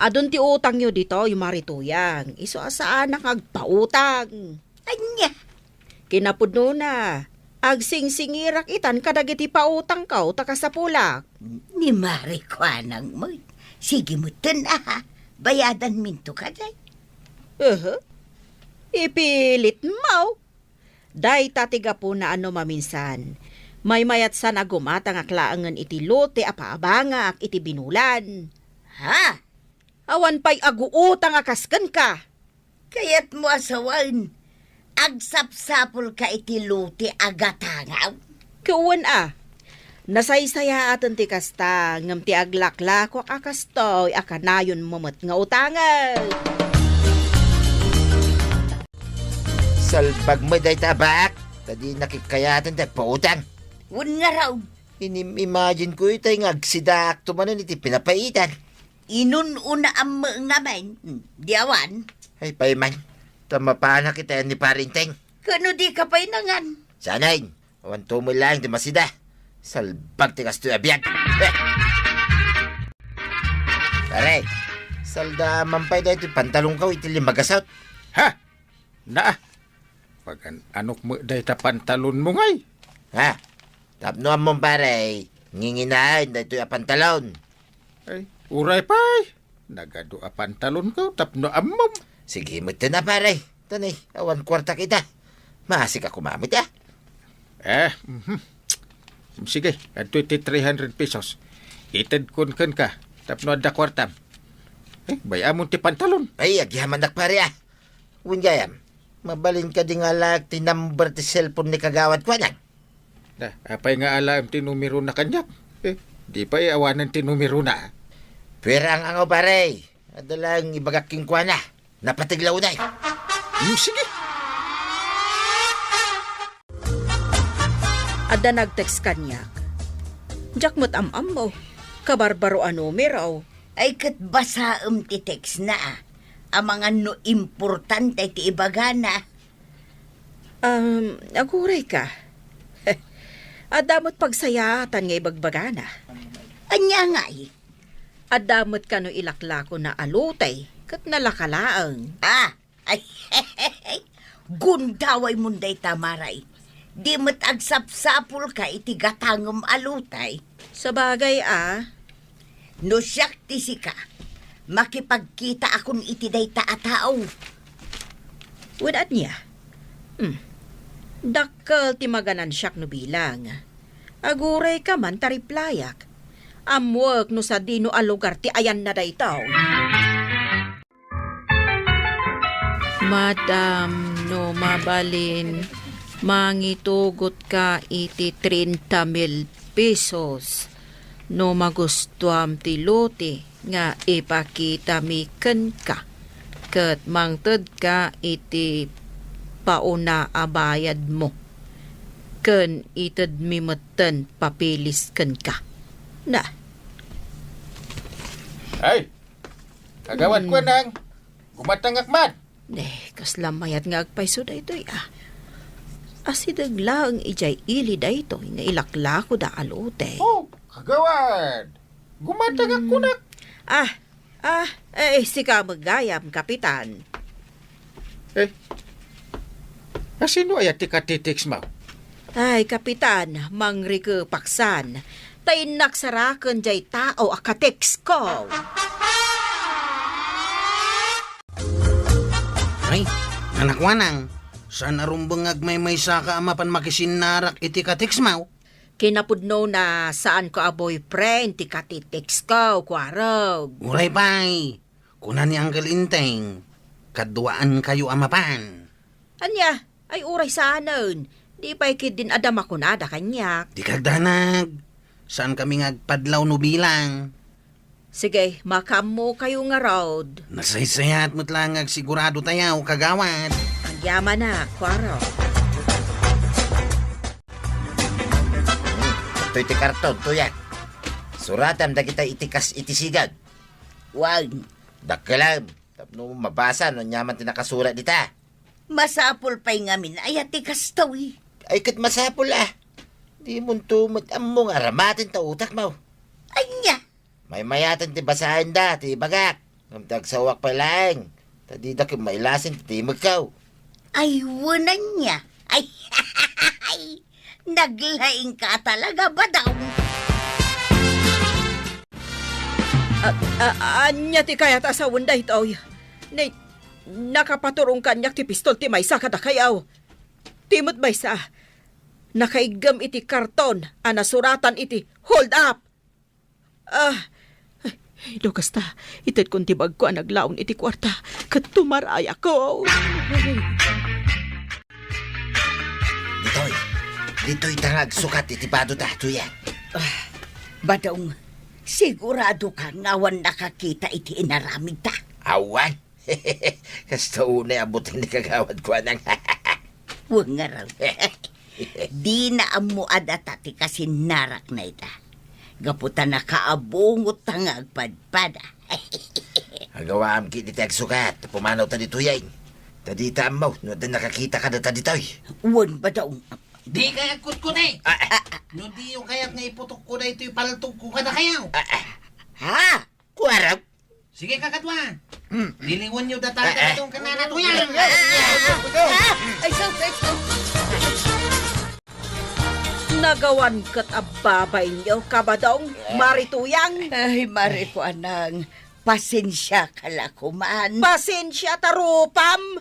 Adun ti utangyo ditoy, Mari Tuyang. Isu a saanak nga agpautang. Ania? Kinapudnona, agsingsingirak itan kadagiti pautangko ta kasapulak. Ni Mari Kuanang met. Sige metten, aha. Bayadanminto kadi. Ehe. Ipilitmo. Dayta ti gapuna a no maminsan, maymayatsan a gumatangak laengen iti lote a paabangak iti binulan. Ha? Awan pay aguutang a kas kenka. Kayatmo a sawen, agsapsapulka iti lote a gatangaw? Ket wen a, nasaysayaaten ti kasta, ngem ti aglaklakoak a kastoy a kanayonmo met nga utangen. Salbag met dayta a baak, ta di nakikayaten ti agpautang. Wen ngarud. Inim-imagine ko itay nga agsidaakto manen iti pinapaitan. Inun-unaam met ngamin, hmm, di awan? Ay, pay man. Ta mapanak itayan ni Pare Enteng. Kano di ka pay nangan? Sanay, awan tumol laeng ti masida. Salbag ti kastoy a biag. Eh! Pare, salda man pay daytoy pantalonko iti lima gasut. Ha? Na, pagan-anok met dayta pantalonmo ngay? Ha? Tapno ammom, pare, nginginaen daytoy a pantalon. Ay, uray pay. Nagadu a pantalonko tapno ammom. Sige met na, pare. Tanay, awan kuartak ita. Maasik a kumamit, a. Eh, mhm. Sige, adtoy ti three hundred pesos. Itedkon kenka tapno adda kuartam. Eh, bay-amon ti pantalon. Ay, agyamanak, pare, a. Wen gayam, mabalin kadi nga alaek ti number ti cellphone ni Kagawad Kuanang? Da, apay nga alaem ti numerona kaniak? Eh, di pay awanen ti numerona. Pwera ang angaw, pare. Adda laeng ibagak kenkuana. Napateg la unay. Hmm, sige. Adda nag-text kaniak. Diak met am-ammo. Kabarbaro a numero. Ay, ket basaem ti text na, a. Amangan no importante ti ibagana. Um, aguray ka. Adda met pagsayaatan nga ibagbagana. Ania ngay? Adda met kano ilaklakona a lote, ket nalaka laeng. Ah, Ay, gundaway mon dayta, Maray. Di met agsapsapulka iti gatangem a lutay. Sabagay a. No siak ti sika, makipagkitaakon iti dayta a tao. Wen ania? Hmm. Dakkel ti maganansiak no bilang. Agurayka man ta riplayak. Ammoek no sadino a lugar ti ayanna daytoy. Madam, no mabalin, mangitugotka iti treinta mil pesos. No magustuam ti lote nga ipakitami kenka, ket mangtedka iti pauna a bayadmo, ken itedmi metten papeles kenka. Na. Ay, Kagawad, mm, kuanang, gumatangak man. Ne, kasla mayat nga agpayso daytoy, a. Asideg laeng idiay ili daytoy nga ilaklakoda a lote. Oh, kagawad, gumatangak, mm, kunak. Ah, ah, eh, sika met gayam, Kapitan. Eh, a sino aya ti katiteksmo? Ay, Kapitan, mangrikepaksan. Ta innak saraken jay tao a kateksko. Ay, nanakuanang, saan a rumbeng nga agmaymaysaka a mapan makisinnarak iti kateksmo? Kinapudnona, saanko a boyfriend ti katitekskuko, Kuarog. Uray pay, kuna ni Uncle Enteng, kaduaankayo a mapan. Ania? Ay, uray saanen. Di pay ketdin adda makunada kaniak. Dika agdanag. Saankami nga agpadlaw no bilang. Sige, makaammokayo ngarud. Nasaysayat met laeng nga agsiguradotayo, kagawad. Agyamanak, Kuarog. Daytoy ti karton, Tuyang. Suratam dagita iti kas-, iti sigeg. Wen. Dakkelem, tapno mabasa no ania man ti nakasurat dita. Masapul pay ngamin aya ti kastoy. Ay, ket masapul a. Dimonto met ammo nga aramaten ta utakmo. Ania? Maymayaten ti basaenda ti ibagak. Ngem ti agsawak pay laeng, ta dida ket mailasin ti timekko. Ay, wen ania? Ay, naglaingka talaga, Badong. A, a, ania ti kayat a sawen daytoy? Ni, nakapaturong kaniak ti pistol ti maysa kadakayo. Ti met maysa, nakaiggem iti karton a nasuratan iti hold up. Ah, ay, no kasta, itedkon ti bagko a naglaong iti kuarta, ket tumarayakon. Ditoy, ditoy ta nga agsukat iti badota, Tuyang. Ah, Badong, siguradoka nga awan nakakita iti inaramidta? Awan. Kasta unay a buteng ni kagawad, kuanang. Wen ngarud. Dina ammo a data ti kasinnarakna ita. Gapu ta nakaabungotta nga agpadpada. Agawaam ketdi ti agsukat, pumanawta ditoy, ay. Ta dita ammo no adda nakakita kadata ditoy. Wen, Badong. Dikay agkutkuti. Ah, ah. No diyo kayat nga iputokko daytoy paltogko kadakayo. Ah, ah. Ha? Kuarog? Sige, kakadua. Hmm. Liliwenyo data, eh, eh, daytoy ken Nana Tuyang. Ah, ay, sus, ay, sus. Nagawan ket a babainyo, Kabadong, eh, Mari Tuyang. Ay, Mari, ay, kuanang, pasensiaka la koman. Pasensia ta rupam,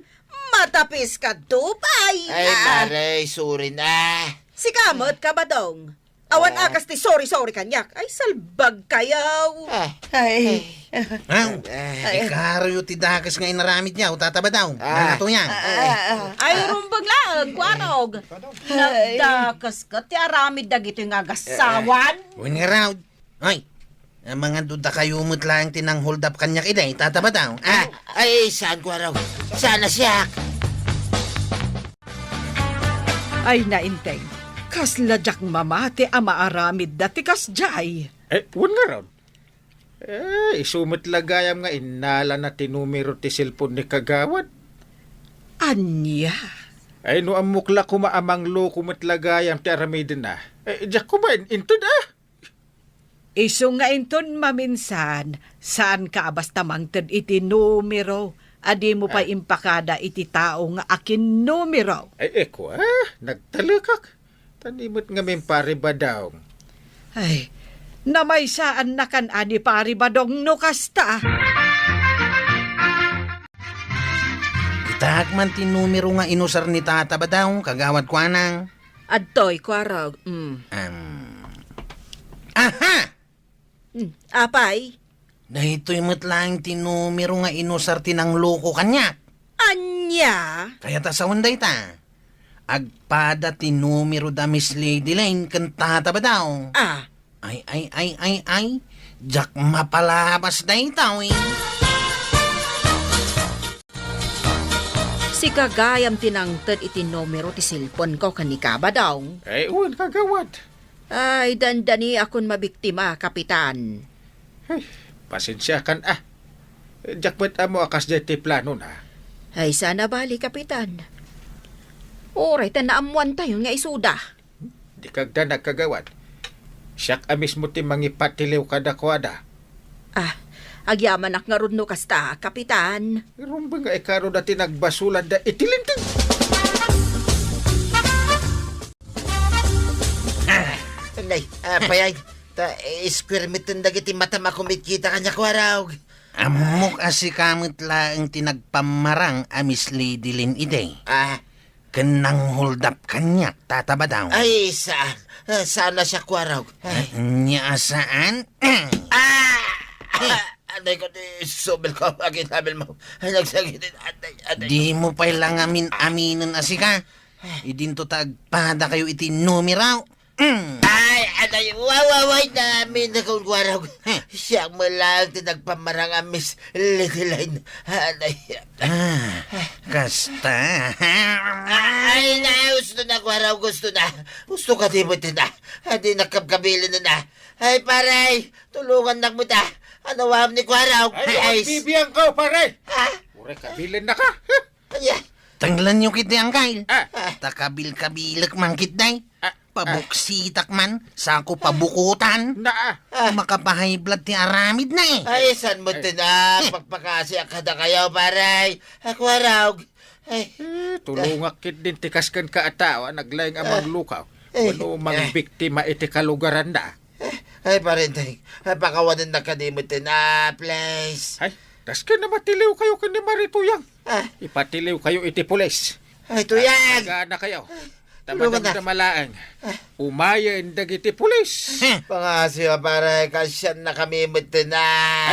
matapiska dupay. Ay, ah, Mari, sorry na. Sika met, Kabadong. Awan, ah, a kas ti sorry-sorry kaniak. Ay, salbagkayo. Ah. Ay. Aw, ay, ikaruyo ti dakes nga inaramidyo, Tata Badong. Ah. Nana Tuyang. Ah, ah, ah. Ay, rumbeng laeng, Kuarog. Ay. Nagdakes ket ti aramid dagitoy nga agasawan. Wen ngarud. Ay, amangan dakayo met laeng ti nang-hold up kaniak idi, Tata Badong. Ah, ay, saan, Kuarog? Saan a siak? Ay, Nana Enteng, kasla diak mamati a maaramidda ti kasdiay. Eh, wen ngarud. Eh, isu met la gayam nga innalana ti numero ti cellphone ni kagawad. Ania? Ay, no ammok la koma a mangloko met la gayam ti aramidenna. Eh, diak koma in-, inted, ah. Isu nga inton maminsan, saanka a basta mangted iti numero a dimo pay Ah. impakada iti tao nga akinnumero. Ay, eko, ah, nagtalekak. Tani met ngamin, Pari Badong. Ay, namaysaannakan a ni Pari Badong no kasta. Itak man ti numero nga inusar ni Tata Badong, kagawad kuana. Adtoy, Kuarog. Mm. Am. Aha! Hmm, apay? Daytoy met laeng ti numero nga inusar ti nangloko kaniak. Ania? Kayat a sawen dayta. Agpada ti numero da Miss Lady Lane ken Tata Badong. Ah. Ay, ay, ay, ay, ay. Diak mapalabas daytoy. Sika gayam ti nangted iti numero ti cellphone ko ken ni Kabadong. Ay, wen, kagawad. Ay, dandaniakon mabiktima, Kapitan. Ay, pasensiakan, ah. Diak met ammo a kasdiay ti planona. Ay, saan a bali, Kapitan. Uray ta naammoantayon nga isuda. Di kagdanag, kagawad. Siak a mismo ti mangipatiliw kadakuada. Ah, agyamanak ngarud no kasta, Kapitan. Rumbeng nga ikaro dati nagbasolanda iti linteg. Nay, apay ay, ta, eh, square meter dagiti matam a kumitkita kaniak, Kuarog. Ammok a sika met laeng ti nagpammarang a Miss Lady Lynn idi. Ah. Ken nanghuldap kaniak, Tata Badong. Ay, saan? Ah, saan a siak, Kuarog? Ay. Ania a saan? Ah! Ay. Ah! Aday ko, ti subil ko, akin sabil mo. Ay, nagsakit. Aday, aday. Dimo pay la ngamin aminen a sika. Idinto ta agpada kayo iti numero. Mm. Ay, aday, wawaway na amin na kung Kuarog. Hmm. Siya mo lang ti nagpamarang a Miss Lady Line. Aday. Ah, kasta. Ay, na, gusto na, Kuarog, gusto na. Gusto ka di mo tina. Adi nakabkabilin na. Ay, paray, tulungan nak mo ta. Ano wam ni Kuarog? Ay, Ay, ay, bibiyan ka, paray. Ha? Uray, kabilin na ka. Anya? Tanglanyo kiti, Angkay. Ah. Ta kabil-kabilek man kitday. Ah. Pabuksitak man, sako pabukutan. Na, ah. Ah. Makapahay blood ti aramid na eh. Ay, san mo Ay. tina, pagpakasi a kada kayo, paray. Ako araw. Ay. Eh, tulungak kit din ti kasken ka a tao, a naglaing a Ah. manglukaw. Ay. Wano Ah. mangbiktima iti kalugaran na. Ay, parenteng, ay, pakawanen na kadimot na, please. Ay, dasken na matiliw kayo ken ni Mari Tuyang. Ah. Ipatiliw kayo iti pulis. Ay, Tuyang! Agana kayo. Tulungan na. Tamadamdama laeng. Ah. Umayen dagiti pulis. Pangasiwa, pare, kasyan na kami met na.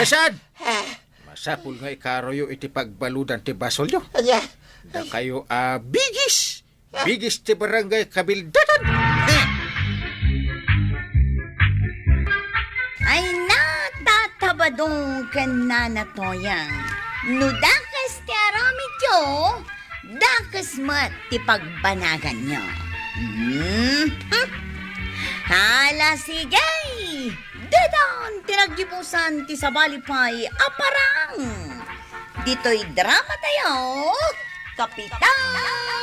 Ay, saan? Ah. Masapul nga ikaroyo iti pagbaludan ti basolyo. Anya? Dakayo a bigis. Bigis ti barangay kabildatan. Ay na, Tata Badong ken Nana Toyang. No dakes ti aramidyo, dakes met ti pagbanaganyo. Hmm? Hala, sige! Dedan ti naggibusan ti sabali pay a parang. Ditoy drama tayo, Kapitan